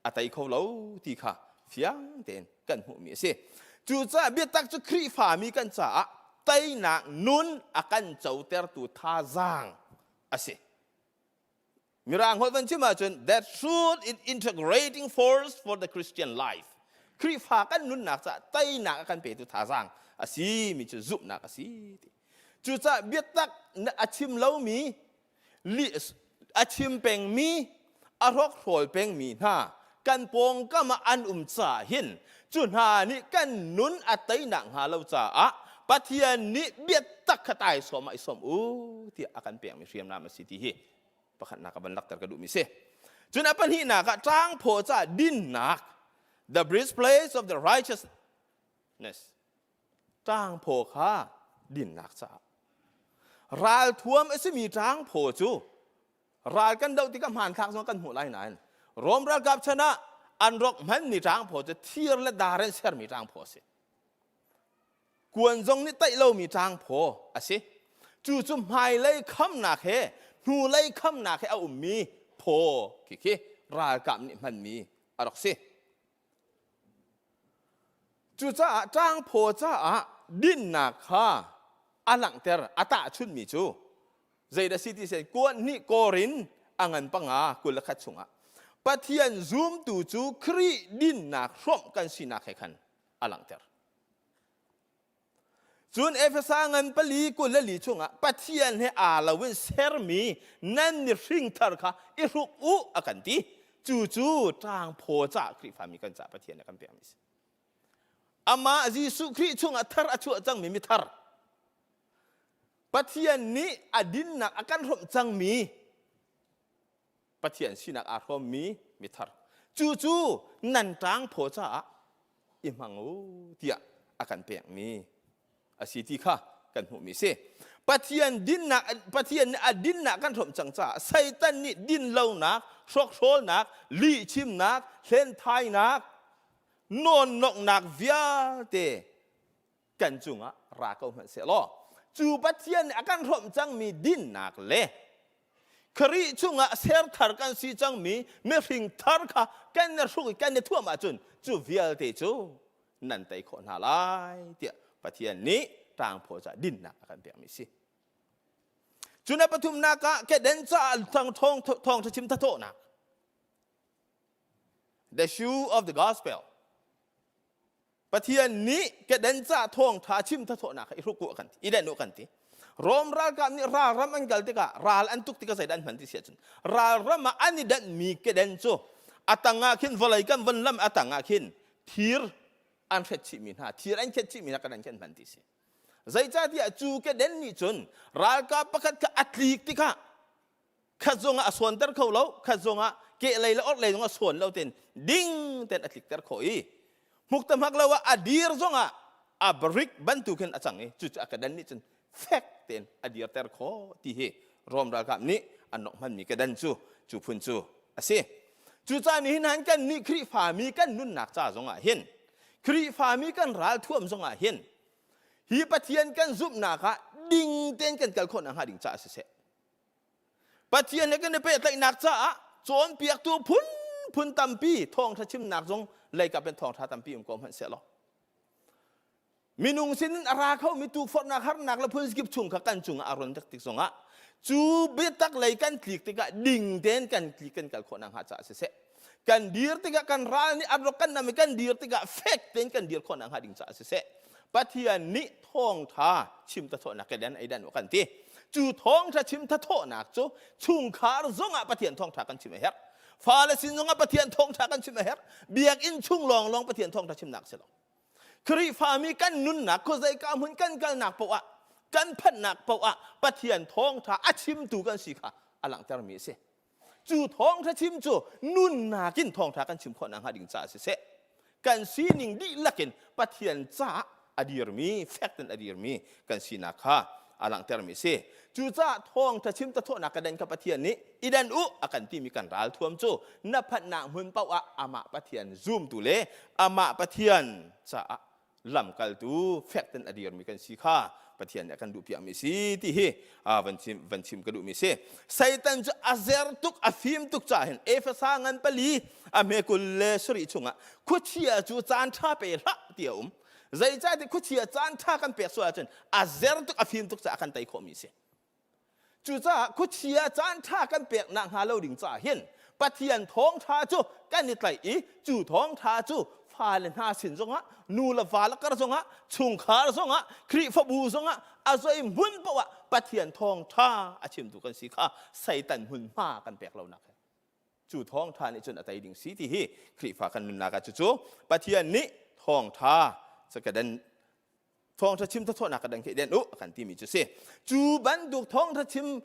a tei kho lo ti kha fiang tein kan hmuhmi a si. Cucaah biatak cu Khrihfami kan caah teinak nun a kan cotertu thazaang a si. Mirang holh van chim ahcun that truth is integrating force for the Christian life. Khrihfa kan nunnak caah teinak a kan petu thazaang a si mi cu zumhnak a si ti. Cucaah biatak a chim lomi a chim pengmi a hrokhrawl pengmi hna kan pawngkam ah an um caah hin cu hna nih kan nun a teinak hnga lo caah Pathian nih biatak kha taisawm ah i sawm u tiah a kan pekmi hriamnam a si ti hi pakhatnak a van lakter ka duhmi si. Cun a pahnihnak ah ṭangphaw caah dinnak the breastplate of the righteousness ṭangphaw kha dinnak caah ralthuam a simi ṭangphaw cu ral kan doh tikah hmanthlak zong kan hmuh lai nain Rom ralkap chan ah an rok hmanmi ṭangphaw cu thir le dar in sermi ṭangphaw a si. Kuan zong nih taih lomi ṭangphaw a si. Cu cu hmailei khamnak he hnulei khamnak he a ummi phaw khi khi ralkap nih hmanmi a rak si. Cucaah ṭangphaw caah dinnak kha a langhter a tahchunhmi cu zeidah si ti sen kuan hnih kawr in a ngan panga 21 chungah Pathian zumtu cu Khrih dinnak hrawmh kan sinak he khan a langhter. Cun Efesa ngan pali 24 chungah Pathian he aa lo in sermi nan mihring thar kha i hruk u a kan ti. Cu cu ṭangphaw caah Khrihfami kan caah Pathian nih a kan pekmi a si. Amah Jesuh Khrih chungah thar a chuah cangmi mithar. Pathian nih a dinnak a kan hrawmh cangmi Pathian sinak aa hrawmmi mithar. Cu cu nan ṭangphaw caah i hmang u tiah a kan pekmi a si ti kha kan hmuhmi a si. Pathian dinnak Pathian nih a dinnak kan hrawmh cang caah Satan nih dinlonak, hrokhrawlnak, lihchimnak, hlenthainak, nawnnoknak vialte kan cungah ra ko hmanh seh law cu Pathian nih a kan hrawmh cangmi dinnak le Khrih chungah serthar kan si cangmi mihring thar kha kan i hruk i kan i thuam ahcun cu vialte cu nan tei khawh hna lai tiah Pathian nih ṭangphaw caah dinnak a kan pekmi si. Cun a pathumnak ah keden caah thawng thawngṭha chim thathawhnak the shoe of the gospel Pathian nih keden ca thawngṭha chim thathawhnak kha i hruk u kan ti i den u kan ti Rom ralkap nih ralram an kal tikah ral an tuk tikah zeidah an hman ti si ahcun ralram ah an i danhmi keden cu a tang ah khin vawlei kan von lam a tang ah khin thir an hret chihmi hna thir an khet chihmi hna kan an khen hman ti si zeicahtiah cu keden nih cun ralkap pakhat kha a tlik tikah khat zong ah a sawnter kho lo khat zong ah kehlei le orhlei zong a sawn lo ten ding ten a tlikter khawh i hmuk ta hmak lo ah a dir zong ah a brick bantukin a cang i cucu a kedan nih cun fek tein a dirter khawh ti hi Rom ralkap nih an nok hmanmi kedan cu cu phun cu a si cucaah nihin han kan nih Khrihfami kan nunnak ca zong ah hin Khrihfami kan ralthuam zong ah hin hi Pathian kan zumhnak ah ding tein kan kal khawh nakhnga ding caah siseh Pathian he kan i pehtlaihnak caah cawnpiaktu phunphun tampi thawngṭha chimnak zong leikap in thawngṭha tampi um ko hmanh sehlaw minung sinin a ra khomi tukforhnak harnak le phunzikip chung kha kan cungah a ron tik tik zongah cu biatak lei kan tlik tikah ding tein kan tlik kan kal khawh nakhnga caah siseh kan dir tikah kan ral nih an rak kan nam i kan dir tikah fek tein kan dir khawh nakhnga ding caah siseh Pathian nih thawngtha chim thathawhnak ke dan ei dan kan ti cu thawngtha chim thathawhnak cu chungkhar zongah Pathian thawngtha kan chim a herh fale sin zongah Pathian thawngtha kan chim a herh biakinn chung lawnglawng Pathian thawngtha chimnak si lo Khrihfami kan nunnak khuazeika hmun kan kalnak poah kan phanhnak poah Pathian thawngtha a chimtu kan si kha a langhtermi a si Cu thawngṭha chim cu nunnak in thawngṭha kan chim khawh nakhnga ding caah siseh, kan sining dihlak in Pathian caah a dirmi, fek in a dirmi kan sinak kha a langhtermi a si. Cucaah thawngṭha chim tathawhnak ka den kha Pathian nih i den u a kan timi kan ralthuam cu na phanhnak hmun paoh ah amah Pathian zumtu le amah Pathian caah Lamkaltu fek ten a dirmi kan si kha Pathian nih a kan duhpiakmi si ti hi van chim van chim ka duhmi si. Satan cu a zer tuk a fim tuk caah hin Efesa ngan pali a hme 27 chungah khuachia cu caan ṭha pe hlah ti a um. Zeicahtiah khuachia caan ṭha kan pek sual ahcun a zer tuk a fim tuk caah kan tei khawhmi si. Cucaah khuachia caan ṭha kan pek nakhnga lo ding caah hin Pathian thawngṭha cu kan i tlaih i cu thawngṭha cu fale hna sin zongah nu le va le kar zongah chungkhar zongah Khrihfabu zongah a zei hmun paoh ah Pathian thawngṭha a chimtu kan si kha Satan hmunhma kan pek lonak he cu thawngṭha nih cun a tei ding si ti hi Khrihfa kan nunnak ah cucu Pathian nih thawngṭha ca thawngṭha chim thawthawhnak ka dang khi den u a kan timi cu si cu bantuk thawngṭha chim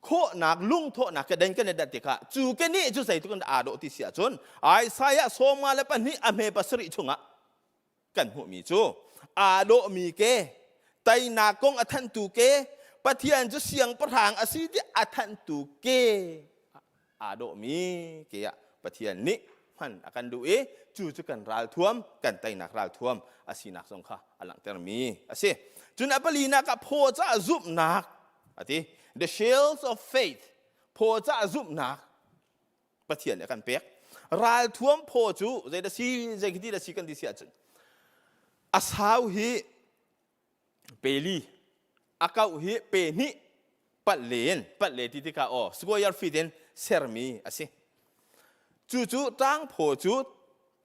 khawhnak lungthawhnak ka den kan i dat tikah cu ke nih cu zeitluk in aa dawh ti si ahcun Isaiah 52 a hme pasarih chungah kan hmuhmi cu aa dawhmi ke teinak kong a thanhtu ke Pathian cu siangpahrang a si ti a thanhtu ke aa dawhmi ke ah Pathian nih hman a kan duh i cu cu kan ralthuam kan teinak ralthuam a sinak zong kha a langhtermi a si. Cun a palinak ah phaw caah zumhnak a ti. The shields of faith phaw caah zumhnak Pathian nih a kan pek. Ralthuam phaw cu zei dah si zei khi ti dah si kan ti si ahcun a sau hi peli a kauh hi pe hnih palh le in palh le ti tikah aw square feet in sermi a si cucu ṭangphaw cu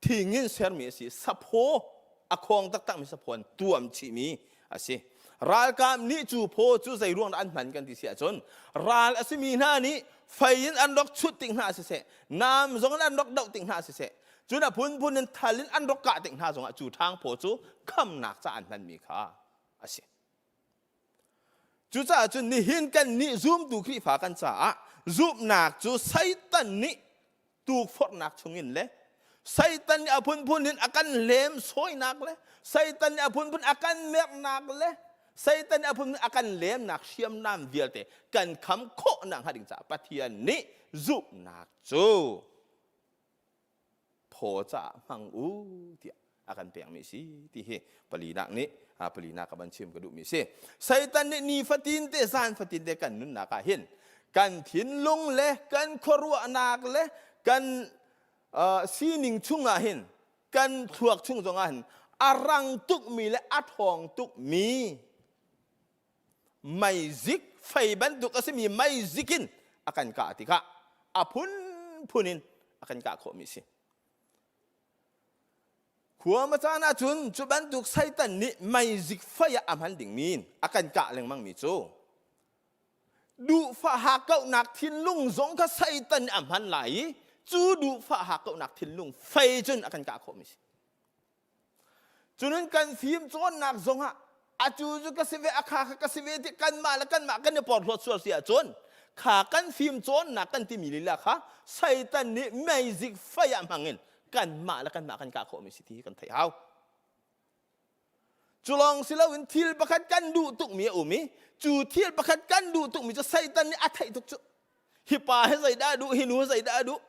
thing in sermi a si saphaw a khawng taktakmi saphaw an tuam chihmi a si ralkap nih cu phaw cu zei ruang dah an hman kan ti si ahcun ral a simi hna nih fei in an rak chut tik hna siseh nam zong in an rak doh tik hna siseh cun a phunphun in thal in an rak kah tik hna zongah cu ṭhangphaw cu khamnak ca an hmanmi kha a si. Cucaah cun nihin kan nih zumtu Khrihfa kan caah zumhnak cu Satan nih tukforhnak chungin le Satan nih a phunphun in a kan lem sawinak le Satan nih a phunphun a kan merhnak le Satan nih a phunphun a kan lemnak hriamnam vialte kan kham khawh nak hnga ding caah Pathian nih zumhnak cu phaw caah hmang u tiah a kan pekmi si ti hi palinak nih palinak ka van chim ka duhmi si Satan nih nifatin te zan fatin te kan nunnak ah hin kan thinlung le kan khuaruahnak le kan sining chungah hin kan thluak chung zongah hin a rang tukmi le a ṭhawng tukmi meizik fei bantuk a simi meizik in a kan kah tikah a phunphun in a kan kah khawhmi a si. Khua ma caan ahcun cu bantuk Satan nih meizik fei ah a hman dingmi in a kan kah lengmangmi cu duhfah hakkauhnak thinlung zong kha Satan nih a hman lai i cu duhfah hakkauhnak thinlung fei cun a kan kah khawhmi a si. Cunun kan fim cawnnak zongah atu cu ka si ve a kha kha ka si ve ti kanmah le kanmah kan i porhlawt sual si ahcun kha kan fim cawnnak kan timi lila kha Satan nih meizik fei ah hmangin kanmah le kanmah kan kah khawhmi si ti hi kan theih hau. Cu lawng si loin thil pakhat kan duh tukmi a um i cu thil pakhat kan duh tukmi cu Satan nih a theih tuk cu. Hi pa hi zeidah a duh, hi nu zeidah a duh,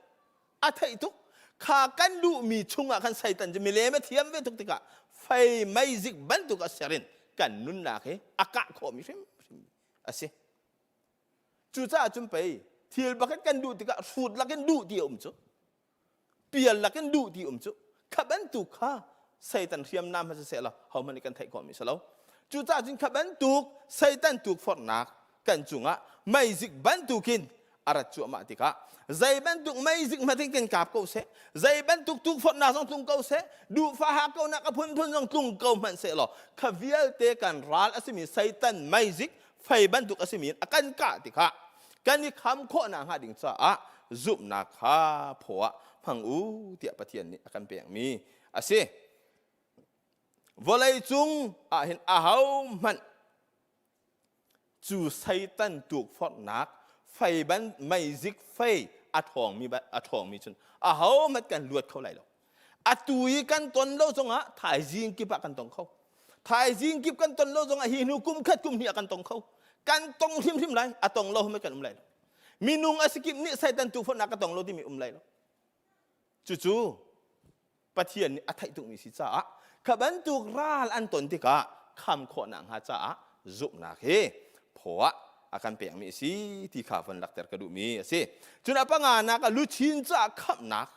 a theih tuk kha kan duhmi chungah khan Satan cu milem a thiam ve tuk tikah fei meizik bantuk a ser in kan nunnak hi a kah khawhmi hrimhrim a si. Cucaah cun pei thil pakhat kan duh tikah hrut lakin duh ti a um cu. Pial lakin duh ti um cu. Kha bantuk kha Satan hriamnam ha siseh law hohmanh nih kan theih khawhmi si lo. Cucaah cun kha bantuk Satan tukforhnak kan cungah meizik bantukin a rat cuahmah tikah zei bantuk meizik hmanh kan kap ko seh zei bantuk tukforhnak zong tlung ko seh duhfah hakkauhnak a phunphun zong tlung ko hmanh seh law kha vialte kan ral a simi Satan meizik fei bantuk a simi in a kan kah tikah kan i kham khawh nakhnga ding caah zumhnak kha phaw ah hmang u tiah Pathian nih a kan pekmi a si. Vawlei cung ah hin ahohmanh cu Satan tukforhnak fei ban meizik fei a ṭhawngmi a ṭhawngmi cun ahohmanh kan luat kho lai lo. Atu i kan ton lo zongah thaizing kip ah kan tong kho. Thaizing kip kan ton lo zongah hi hnu kum khat kum hnih ah kan tong kho. Kan tong hrimhrim lai, a tong lo hmanh kan um lai lo. Minung a si kip nih Satan tukforhnak ka tong lo timi um lai lo. Cucu Pathian nih a theih tukmi si caah Kha bantuk ral an ton tikah kham khawhnak hnga caah zumhnak hi phaw ah a kan pekmi a si ti kha von lakter ka duhmi a si. Cun a panganak ah luchin caah khamhnak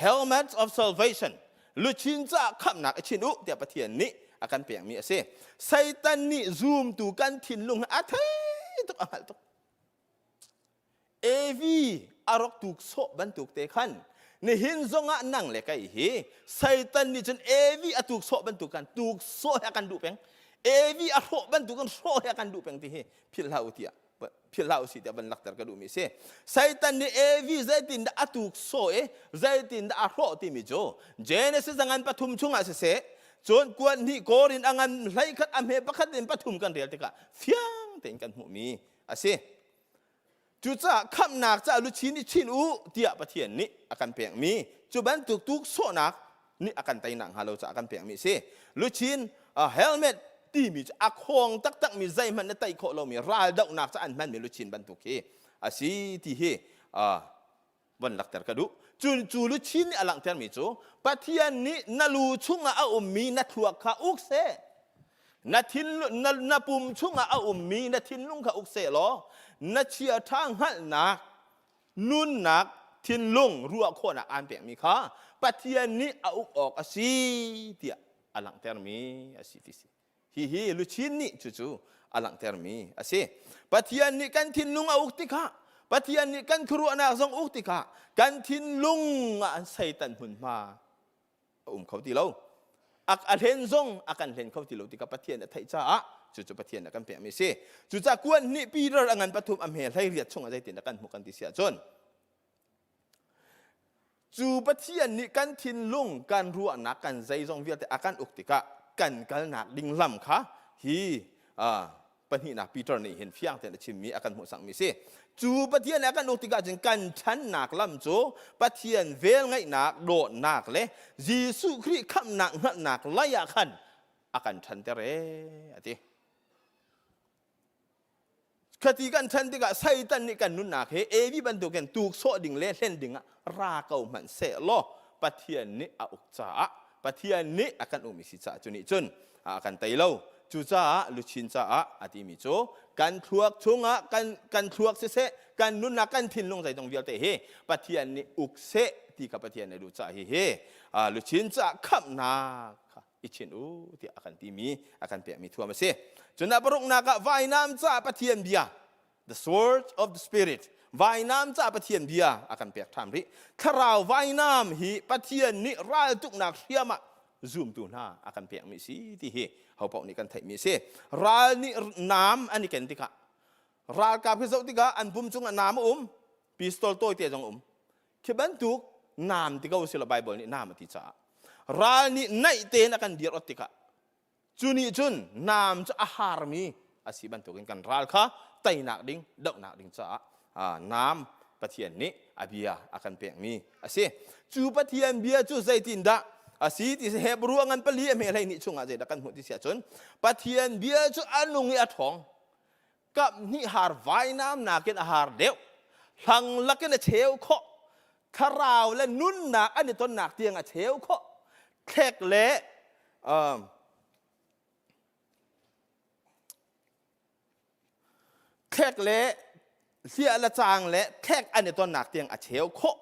helmet of salvation luchin caah khamhnak i chin u tiah Pathian nih a kan pekmi a si. Satan nih zumtu kan thinlung a thei tuk a hngalh tuk. Evi a rak tuk sawh bantuk te khan nihin zongah nang le kei hi Satan nih cun Evi a tuk sawh bantuk kan tuk sawh he a kan duh peng. Evi a hrawh bantuk in hrawh he a kan duh peng ti hi philh hlah u tiah philh hlah u si tiah van lakter ka duhmi si. Satan nih Evi zeitin dah a tuk sawh i zeitin dah a hrawh timi cu Genesis a ngan pathum chungah siseh cun kuan hnih Korin a ngan 11 a hme pakhat in pathum kan rel tikah fiang tein kan hmuhmi a si. Cucaah khamhnak caah luchin i chin u tiah Pathian nih a kan pekmi cu bantuk tuksawhnak nih a kan teinak hnga lo caah a kan pekmi a si. Luchin helmet timi cu a khawng taktakmi zeihmanh na tei khawh lomi raldohnak caah an hmanmi luchin bantuk hi a si ti hi von lakter ka duh. Cun cu luchin nih a langhtermi cu Pathian nih na lu chungah a ummi na thluak kha uk seh. Na thinlung na, na pum chungah a ummi na thinlung kha uk seh law na chiaṭha hngalhnak nunnak thinlung ruah khawhnak aan pekmi kha Pathian nih a uk awk a si tiah a langhtermi a si ti si. Hihi luchin nih cucu a langhtermi a si. Pathian nih kan thinlung a uk tikah Pathian nih kan khuaruahnak zong uk tikah kan thinlung ah Satan hmunhma a um kho ti lo. A, a hlen zong a kan hlen kho ti lo tikah Pathian a theih caah cucu Pathian a kan pekmi a si. Cucaah kuan hnih Peter a ngan pathum a hme 18 chungah zeitin a kan hmuh kan ti si ahcun Cu Pathian nih kan thinlung, kan ruahnak, kan zeizong vialte a kan uk tikah kan kalnak ding lam kha hi pahnihnak Peter nih hin fiang tein a chimmi a kan hmuhsakmi si. Cu Pathian nih a kan uk tikah cun kan ṭhannak lam cu Pathian velngeihnak, dawtnak le Jesuh Khrih khamhnak hngalhnak lei ah khan a kan ṭhanter ee a ti. Khati kan ṭhen tikah Satan nih kan nunnak hi Evi bantukin tuksawh ding le hlen ding ah ra ko hmanh seh law Pathian nih a uk caah Pathian nih a kan umi si caah cu nih cun a kan tei lo. Cucaah luchin caah a timi cu kan thluak chungah kan kan thluak siseh kan nunnak kan thinlung zeizong vialte hi Pathian nih uk seh ti kha Pathian nih duh caah hihi luchin caah khamhnak kha i chin u tiah a kan timi a kan pekmi thuam a si. Cun a paruknak ah vainam caah Pathian bia the sword of the spirit vainam caah Pathian bia a kan pek ṭhan rih. Thlarau vainam hi Pathian nih raltuknak hriam ah zumtu hna a kan pekmi si ti hi hopaoh nih kan theihmi a si. Ral nih naam an i ken tikah ralkap hi zoh tikah an pum cungah naam a um pistol tawite zong a um Khi bantuk naam ti ko sila Bible nih naam a ti caah ral nih naih tein a kan dir ot tikah cu nih cun naam cu a harmi a si bantukin kan ral kha teinak ding dohnak ding caah naam Pathian nih a bia a kan pekmi a si. Cu Pathian bia cu zeitindah a si ti si Hebrew a ngan pali a hme 12 chungah zeidah kan hmuh ti si ahcun Pathian bia cu a nung i a ṭhawng kap hnih har vainam nakin a har deuh hlang lakin a cheu khawh thlarau le nunnak an i tonnak tiang a cheu khawh thlek le um, thlek le hliah le caang le thlek an i tonnak tiang a cheu khawh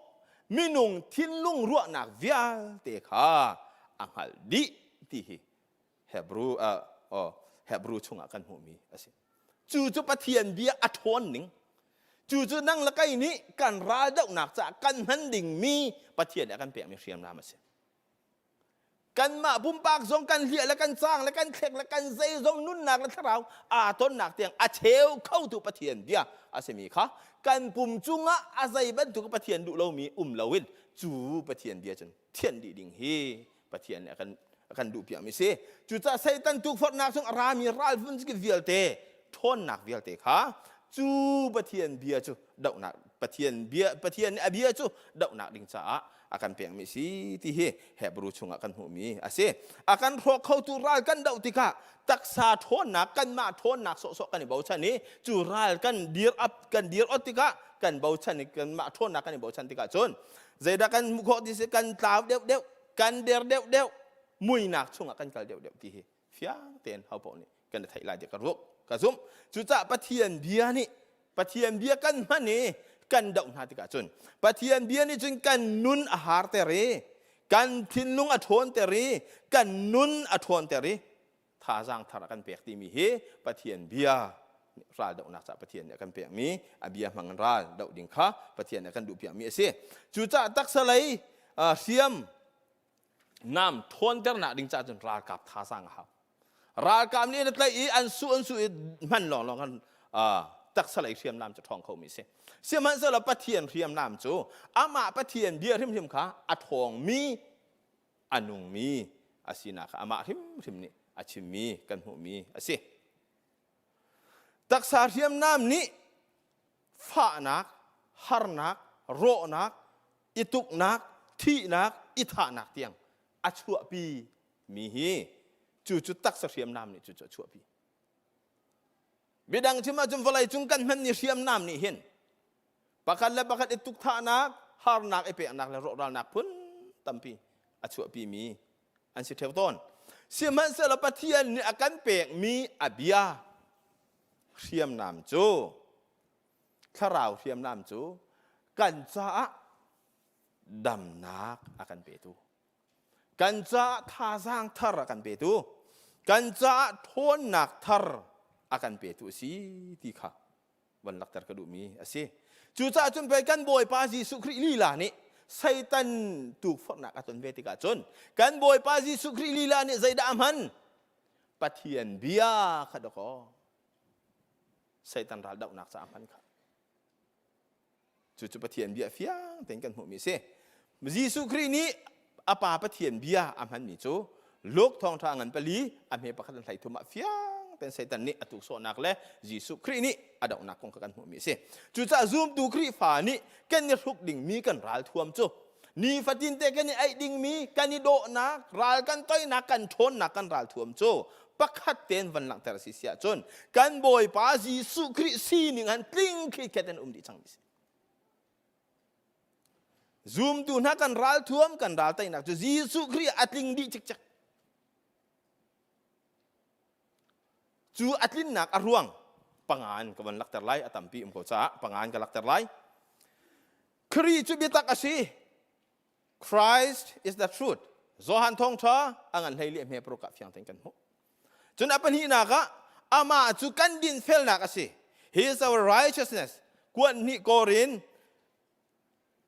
minung thinlung ruahnak vialte kha a hngalh dih ti hi Hebrew uh, oh, Hebrew chungah kan hmuhmi a si. Cu cu Pathian bia a ṭhawn ning. Cu cu nang le kei nih kan raldohnak caah kan hman dingmi Pathian nih a kan pekmi hriamnam a si. Kanmah pumpak zong kan hliah le kan caang le kan thlek le kan zeizong nunnak le thlarau aa tonnak tiang a cheu khotu Pathian bia a simi kha kan pum cungah a zei bantuk Pathian duh lomi um loin cu Pathian bia cun thianh dih ding hi Pathian nih a kan a kan duhpiakmi si. Cucaah Satan tukforhnak chung a rami ral vialte ṭhawnnak vialte kha cu Pathian bia cu dohnak Pathian bia Pathian nih a bia cu dohnak ding caah a kan pekmi si ti hi Hebrew chungah kan hmuhmi a si. A kan hrawk khotu ral kan doh tikah taksa ṭhawnnak kanmah ṭhawnnak sawhsawh kan i bochan i cu ral kan dir up kan dir ot tikah kan bochan i kanmah ṭhawnnak kan i bochan tikah cun zeidah kan hmuh khawh ti si kan tlau deuh deuh kan der deuh deuh. Muinak chungah kan kal deuhdeuh ti hi fiang tein ho paoh nih kan i theih lai tiah ka ruah ka zumh. Cucaah Pathian bia nih Pathian bia kan hman i kan doh hna tikah cun Pathian bia nih cun kan nun a harter i kan thinlung a ṭhawnter i kan nun a ṭhawnter i thazaang thar a kan pek timi hi Pathian bia ral dohnak caah Pathian nih a kan pekmi a bia hmang in ral doh ding kha Pathian nih a kan duhpiakmi a si. Cucaah taksa lei hriam nam ṭhawnternak ding caah cun ralkap thazaang a hau. Ralkap nih an tlaih i an su an su i hman lawnglawng kan taksa lei hriamnam cu ṭhawng khomi a si. Sihmanhsehlaw Pathian hriamnam cu amah Pathian bia hrimhrim kha a ṭhawngmi a nungmi a sinak kha amah hrimhrim nih a chimmi kan hmuhmi a si. Taksa hriamnam nih fahnak, harnak, rawhnak, i tuknak, thihnak, i thahnak tiang a chuahpi mi hi cu cu taksa hriamnam nih cu cu a chuahpi. Midang chim ahcun vawlei cung kan hmanmi hriamnam nih hin pakhat le pakhat i tukthahnak, harnak i peknak le rawhralnak phun tampi a chuahpimi an si ṭheo tawn. Sihmanhsehlaw Pathian nih a kan pekmi a bia hriamnam cu thlarau hriamnam cu kan caah damnak a kan petu kan caah thazaang thar a kan petu kan caah ṭhawnnak thar a kan petu a si ti kha van lakter ka duhmi a si. Cucaah cun pei kan Bawipa Jesuh Khrih lila nih Satan tukforhnak a ton ve tikah cun kan Bawipa Jesuh Khrih lila nih zeidah a hman? Pathian bia kha dakaw Satan ral dohnak caah a hman kha. Cucu Pathian bia fiang tein kan hmuhmi a si. Jesuh Khrih nih a Pa Pathian bia a hmanmi cu Luke thawngṭha ngan pali a hme pakhat an hlei thum ah fiang tein Satan nih a tuksawhnak le Jesuh Khrih nih a dohnak kong kha kan hmuhmi a si. Cucaah zumtu Khrihfa nih kan i hruk dingmi kan ralthuam cu nifatin te kan i aih dingmi kan i dawhnak ral kan toinak kan ṭhawnnak kan ralthuam cu pakhat tein van langhter si si ahcun kan Bawipa Jesuh Khrih sining han tling khikhet in um dih cang mi si. Zumtu hna kan ralthuam kan ral teinak cu Jesuh Khrih a tling dih cikcek. Cu a tlinnak a ruang pangan ka van lakter lai a tampi um ko caah pangan ka lakter lai. Khrih cu biatak a si. Christ is the truth. Johan thawngṭha a ngan hlei li hme paruk ah fiang tein kan hmuh. Cun a pahnihnak ah amah cu kan dinfelnak a si. He is our righteousness. Kuan hnih Korin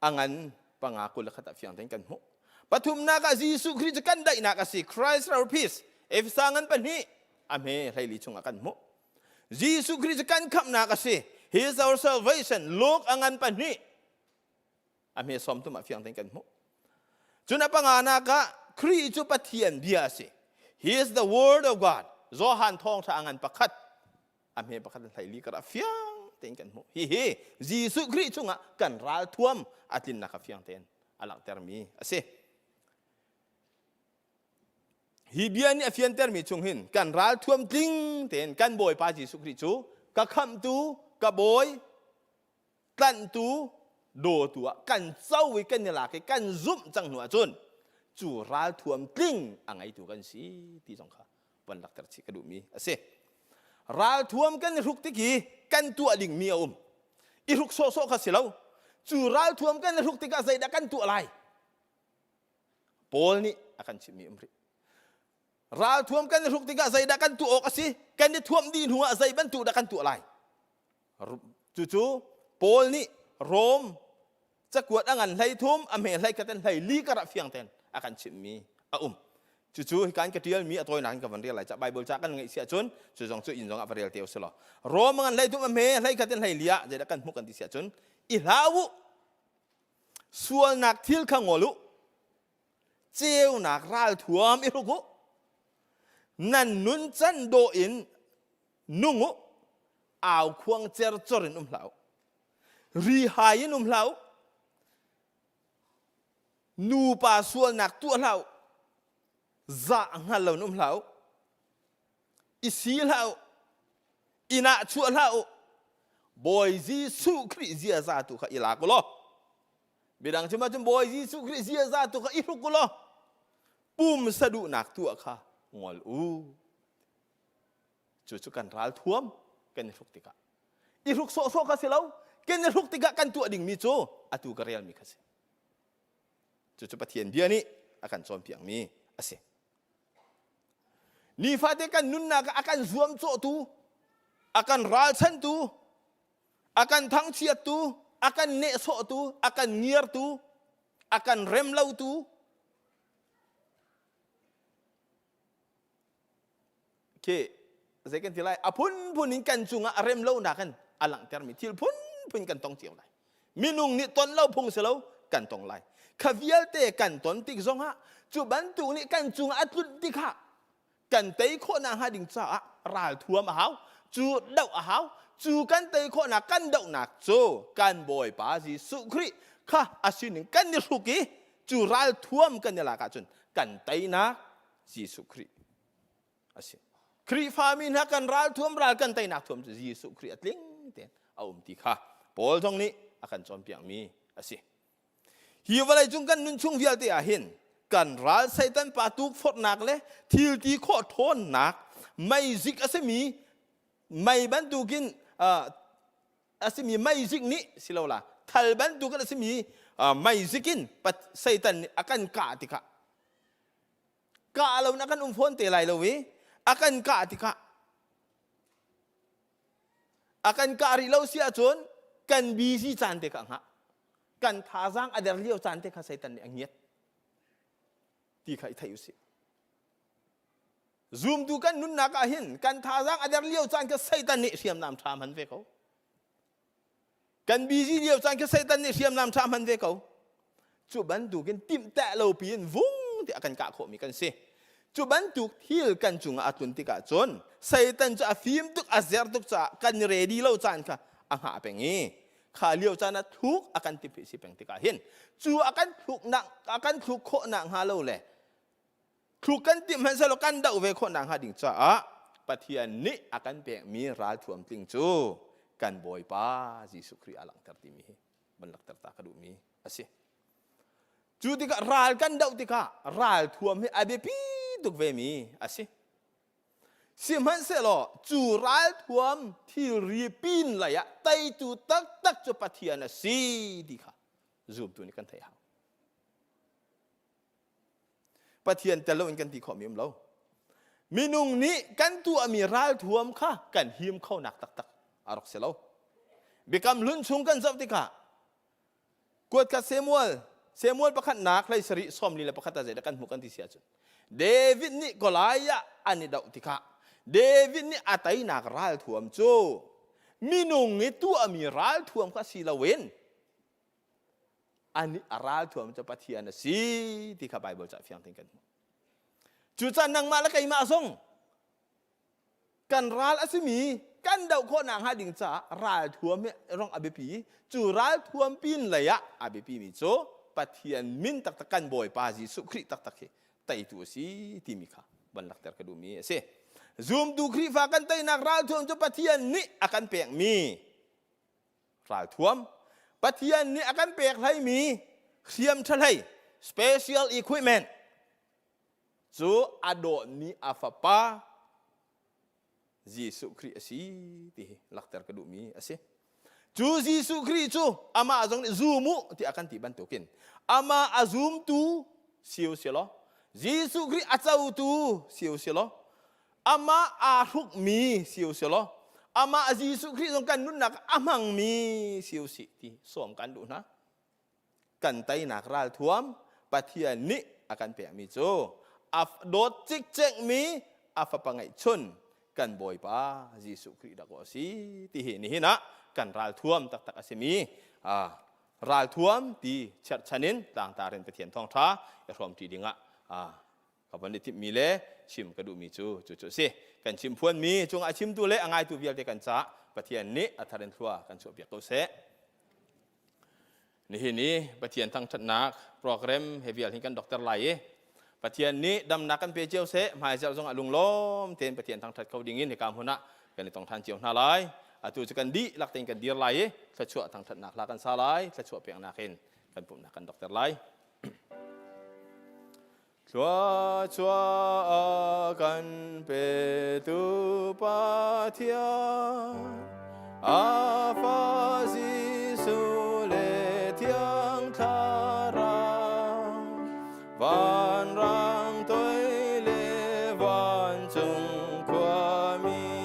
a ngan panga 21 ah fiang tein kan hmuh. Pathumnak ah Jesuh Khrih cu kan daihnak a si. Christ our peace. Efesa ngan pahnih a hme hleili chungah kan hmuh. Jesuh Khrih cu kan khamhnak a si. He is our salvation. Luke a ngan pahnih a hme sawm tum ah fiang tein kan hmuh. Cun a panganak ah Khrih cu Pathian bia a si. He is the word of God. Johan thawngṭha a ngan pakhat a hme pakhat in hleili kar ah fiang tein kan hmuh. Hihi Jesuh Khrih chungah kan ralthuam a tlinnak kha fiang tein a langhtermi a si. Hi bia nih a fiantermi chung hin kan ralthuam tling tein kan Bawipa Jesuh Khrih cu ka khamhtu, ka bawi, tlanhtu dawtu ah kan co i kan i lak i kan zumh cang hnu ahcun cu ralthuam tling a ngeitu kan si ti zong kha van lakter chih ka duhmi a si. Ralthuam kan i hruk tik i kan tuah dingmi a um. I hruk sawhsawh kha si lo. Cu ralthuam kan i hruk tikah zeidah kan tuah lai? Paul nih a kan chimhmi um rih. Ralthuam kan i hruk tikah zeidah kan tuah awk a si? Kan i thuamh dih hnuah zei bantuk dah kan tuah lai? Cucu Paul nih Rom cakuat a ngan hlei thum a hme hlei khat in hlei li kar ah fiang tein a kan chimhmi a um. Cucu hika in ka ṭialmi a tawinak in ka van rel lai ca Bible ca kan ngeih si ahcun cu zong cu inn zong ah va rel te usih law Rom a ngan hlei thum a hme hlei khat in hlei li ah zeidah kan hmuh kan ti si ahcun i hlau u sualnak thil kha ngol u ceunak ralthuam i hruk u nan nun can dawh in nung u au khuang cercor in um hlah u rihai in um hlah u nupa sualnak tuah hlah u zah hngal lo in um hlah u i si hlah u inn ah chuah hlah u Bawi Jesuh Khrih ziaza tu kha i lak u law Midang chim ahcun Bawi Jesuh Khrih ziaza tu kha i hruk u law. Pumsa duhnak tuah kha ngol u. Cucu kan ralthuam kan i hruk tikah. I hruk sawhsawh kha si lo, kan i hruk tikah kan tuah dingmi cu atu ka relmi kha si. Cucu Pathian bia nih a kan cawnpiakmi a si. Nifate kan nunnak ah a kan zuamcawhtu, a kan ralchantu, a kan thangchiattu, a kan nehsawhtu, a kan ngiartu, a kan remlotu, khi zei kan ti lai a phunphun in kan cungah a rem lonak in a langhtermi thil phunphun kan tong cio lai minung nih ton lo phung si lo kan tong lai kha vialte kan ton tik zongah cu bantuk nih kan cungah a tlunh tikah kan tei khawhnak hnga ding caah ralthuam a hau cu doh a hau cu kan tei khawhnak kan dohnak cu kan Bawipa Jesuh Khrih kha a sining kan i hruk i cu ralthuam kan i lak ahcun kan teinak Jesuh Khrih a si. Khrihfami hna kan ralthuam ral kan teinak thuam cu Jesuh Khrih a tling tein a um ti kha Paul zong nih a kan cawnpiakmi a si. Hi vawlei cung kan nun chung vialte ah hin kan ral Satan pa tukforhnak le thil ti khawh ṭhawnnak meizik a simi mei bantukin a simi meizik nih silola thal bantukin a simi meizik in Satan nih a kan kah tikah kah lo in a kan um fawn te lai lo i a kan kah tikah a kan kah rih lo si ahcun kan busy caan te kha hngah kan thazaang a der lio caan te kha Satan nih a ngiat ti kha i theih usih zumtu kan nunnak ah hin kan thazaang a der lio caan kha Satan nih hriamnam ṭha hman ve ko Kan busy lio caan khi Satan nih hriamnam ṭha hman ve ko. Cu bantukin timhteh lo piin vung tiah a kan kah khawhmi kan si. Cu bantuk thil kan cungah a tlun tikah cun Satan cu a fim tuk, a zer tuk caah kan ready lo caan kha a hngah peng i kha lio caan ah thluk a kan timh si peng tikah hin cu a kan thluknak a kan thluk khawh nak hnga lo le Thluk kan timh hmanh sehlaw kan doh ve khawh nakhnga ding caah Pathian nih a kan pekmi ralthuam tling cu kan Bawipa Jesuh Khrih a langhter timi hi van langhter ta ka duhmi a si. Cu tikah ral kan doh tikah ralthuam hi a biapi tuk vemi a si. Sihmanhsehlaw cu ralthuam thilri pin lei ah teitu taktak cu Pathian a si ti kha zumtu nih kan theih hau. Pathian tel loin kan ti khawhmi um lo. Minung nih kan tuahmi ralthuam kha kan him khonak taktak a rak si lo. Biakam hlun chung kan zoh tikah kuatkhat Samuel Samuel pakhatnak hlei sarih sawmli le pakhat ah zeidah kan hmuh kan ti si ahcun David nih Goliath an i doh tikah David nih a teinak ralthuam cu minung i tuahmi ralthuam kha si loin anih a ralthuam cu Pathian a si ti kha Baibal ca fiang tein kan hmuh. Cucaah nangmah le keimah zong kan ral a simi kan doh khawh nakhnga ding caah ralthuam hi rong a biapi. Cu ralthuam pin lei ah a biapimi cu Pathian min taktak kan Bawipa Jesuh Khrih taktak hi teitu a si timi kha van lakter ka duhmi a si. Zumtu Khrihfa kan teinak ralthuam cu Pathian nih a kan pekmi ralthuam Pathian nih a kan pek hleimi hriam ṭha hlei special equipment cu a dawtmi a fapa Jesuh Khrih a si ti hi lakter ka duhmi a si. Cu Jesuh Khrih cu amah zong nih zum u ti a kan ti bantukin amah a zumtu si u si law Jesuh Khrih a cotu si u si law amah aa hrukmi si u sih law amah Jesuh Khrih zong kan nunnak a hmangmi si u sih ti sawm kan duh hna kan teinak ralthuam Pathian nih a kan pekmi cu a dawt cikcekmi a fapa ngeihchun kan Bawipa Jesuh Khrih dah a si ti hi nihin ah kan ralthuam taktak a simi ralthuam ti cherhchan in tlangtar in Pathian thawngṭha i hrawmṭi dingah ka von i timhmi le chim ka duhmi cu cucu a si kan chim phuanmi cungah a chimtu le a ngaitu vialte kan caah Pathian nih a thar in thlua kan chuahpiak ko seh nihin i Pathian thangṭhatnak program he vial hin kan dokter lai i Pathian nih damnak kan pe cio seh hmaizarh zong ah lunglawm tein Pathian thangṭhat kho ding in hika hmun ah kan i tong ṭhan cio hna lai atu cu kan dihlak tein kan dir lai i thluachuah thangṭhatnak hla kan sa lai thluachuah peknak in kan pumhnak kan dokter lai. Thluachuah a kan petu Pathian, a fa Jesuh le Thiang Thlarau, vanrang toi le vancung khuami,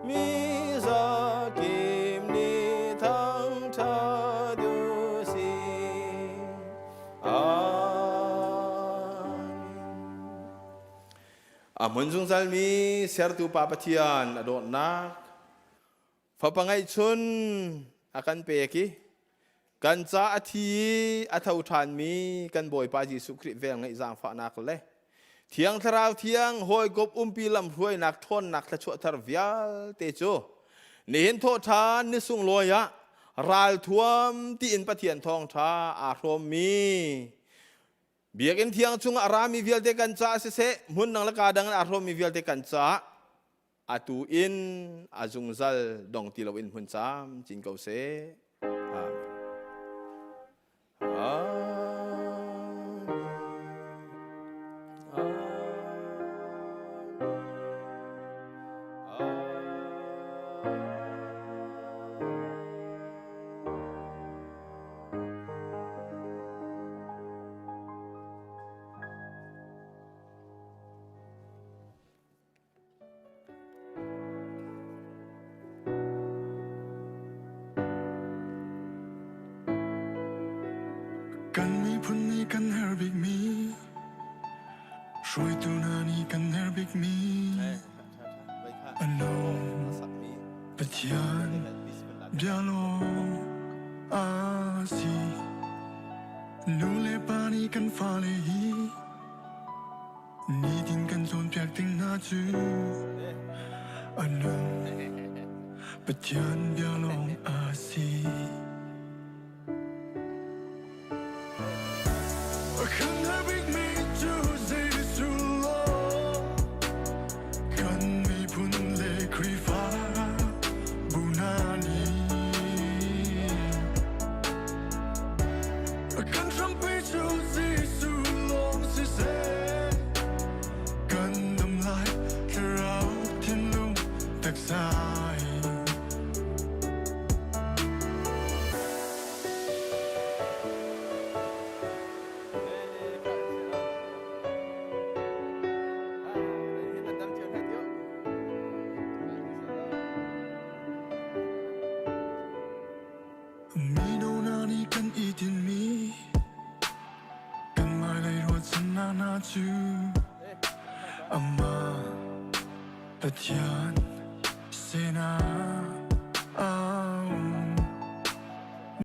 mi zakim nih thangṭhat u sih. A hmun zungzalmi sertu Pa Pathian a dawtnak fapa ngeihchun a kan pek i kan ca a thi i a tho ṭhanmi kan Bawipa Jesuh Khrih vel ngeih zaangfahnak le Thiang Thlarau thiang hawikom umpi lamhruainak ṭhawnnak thluachuah thar vialte cu nihin thawhṭhan ni sunglawi ah ralthuam tiin Pathian thawngṭha aa hrawmmi Biakinn thiang chungah a rami vialte kan caah siseh hmun dang le kaa dang in aa hrawmmi vialte kan caah atu in a zungzal dong ti loin hmun camcin ko seh. Amen. Amen. Kan miphun nih kan herh bikmi hruaitu hna nih kan herh bikmi a nung Pathian bia lawng a si. Nu le pa nih kan fale hi Nitin kan cawnpiak ding hna cu a nung Pathian bia lawng a si. Kan har bikmi cu Jesuh lawng kan miphun le Khrihfa bu hna nih Kan hrampi cu Jesuh lawng siseh, kan dam lai thlarau thinlung taksa in. Mino hna nih kan i tinhmi kan hmailei ruahchannak hna cu amah Pathian sinah.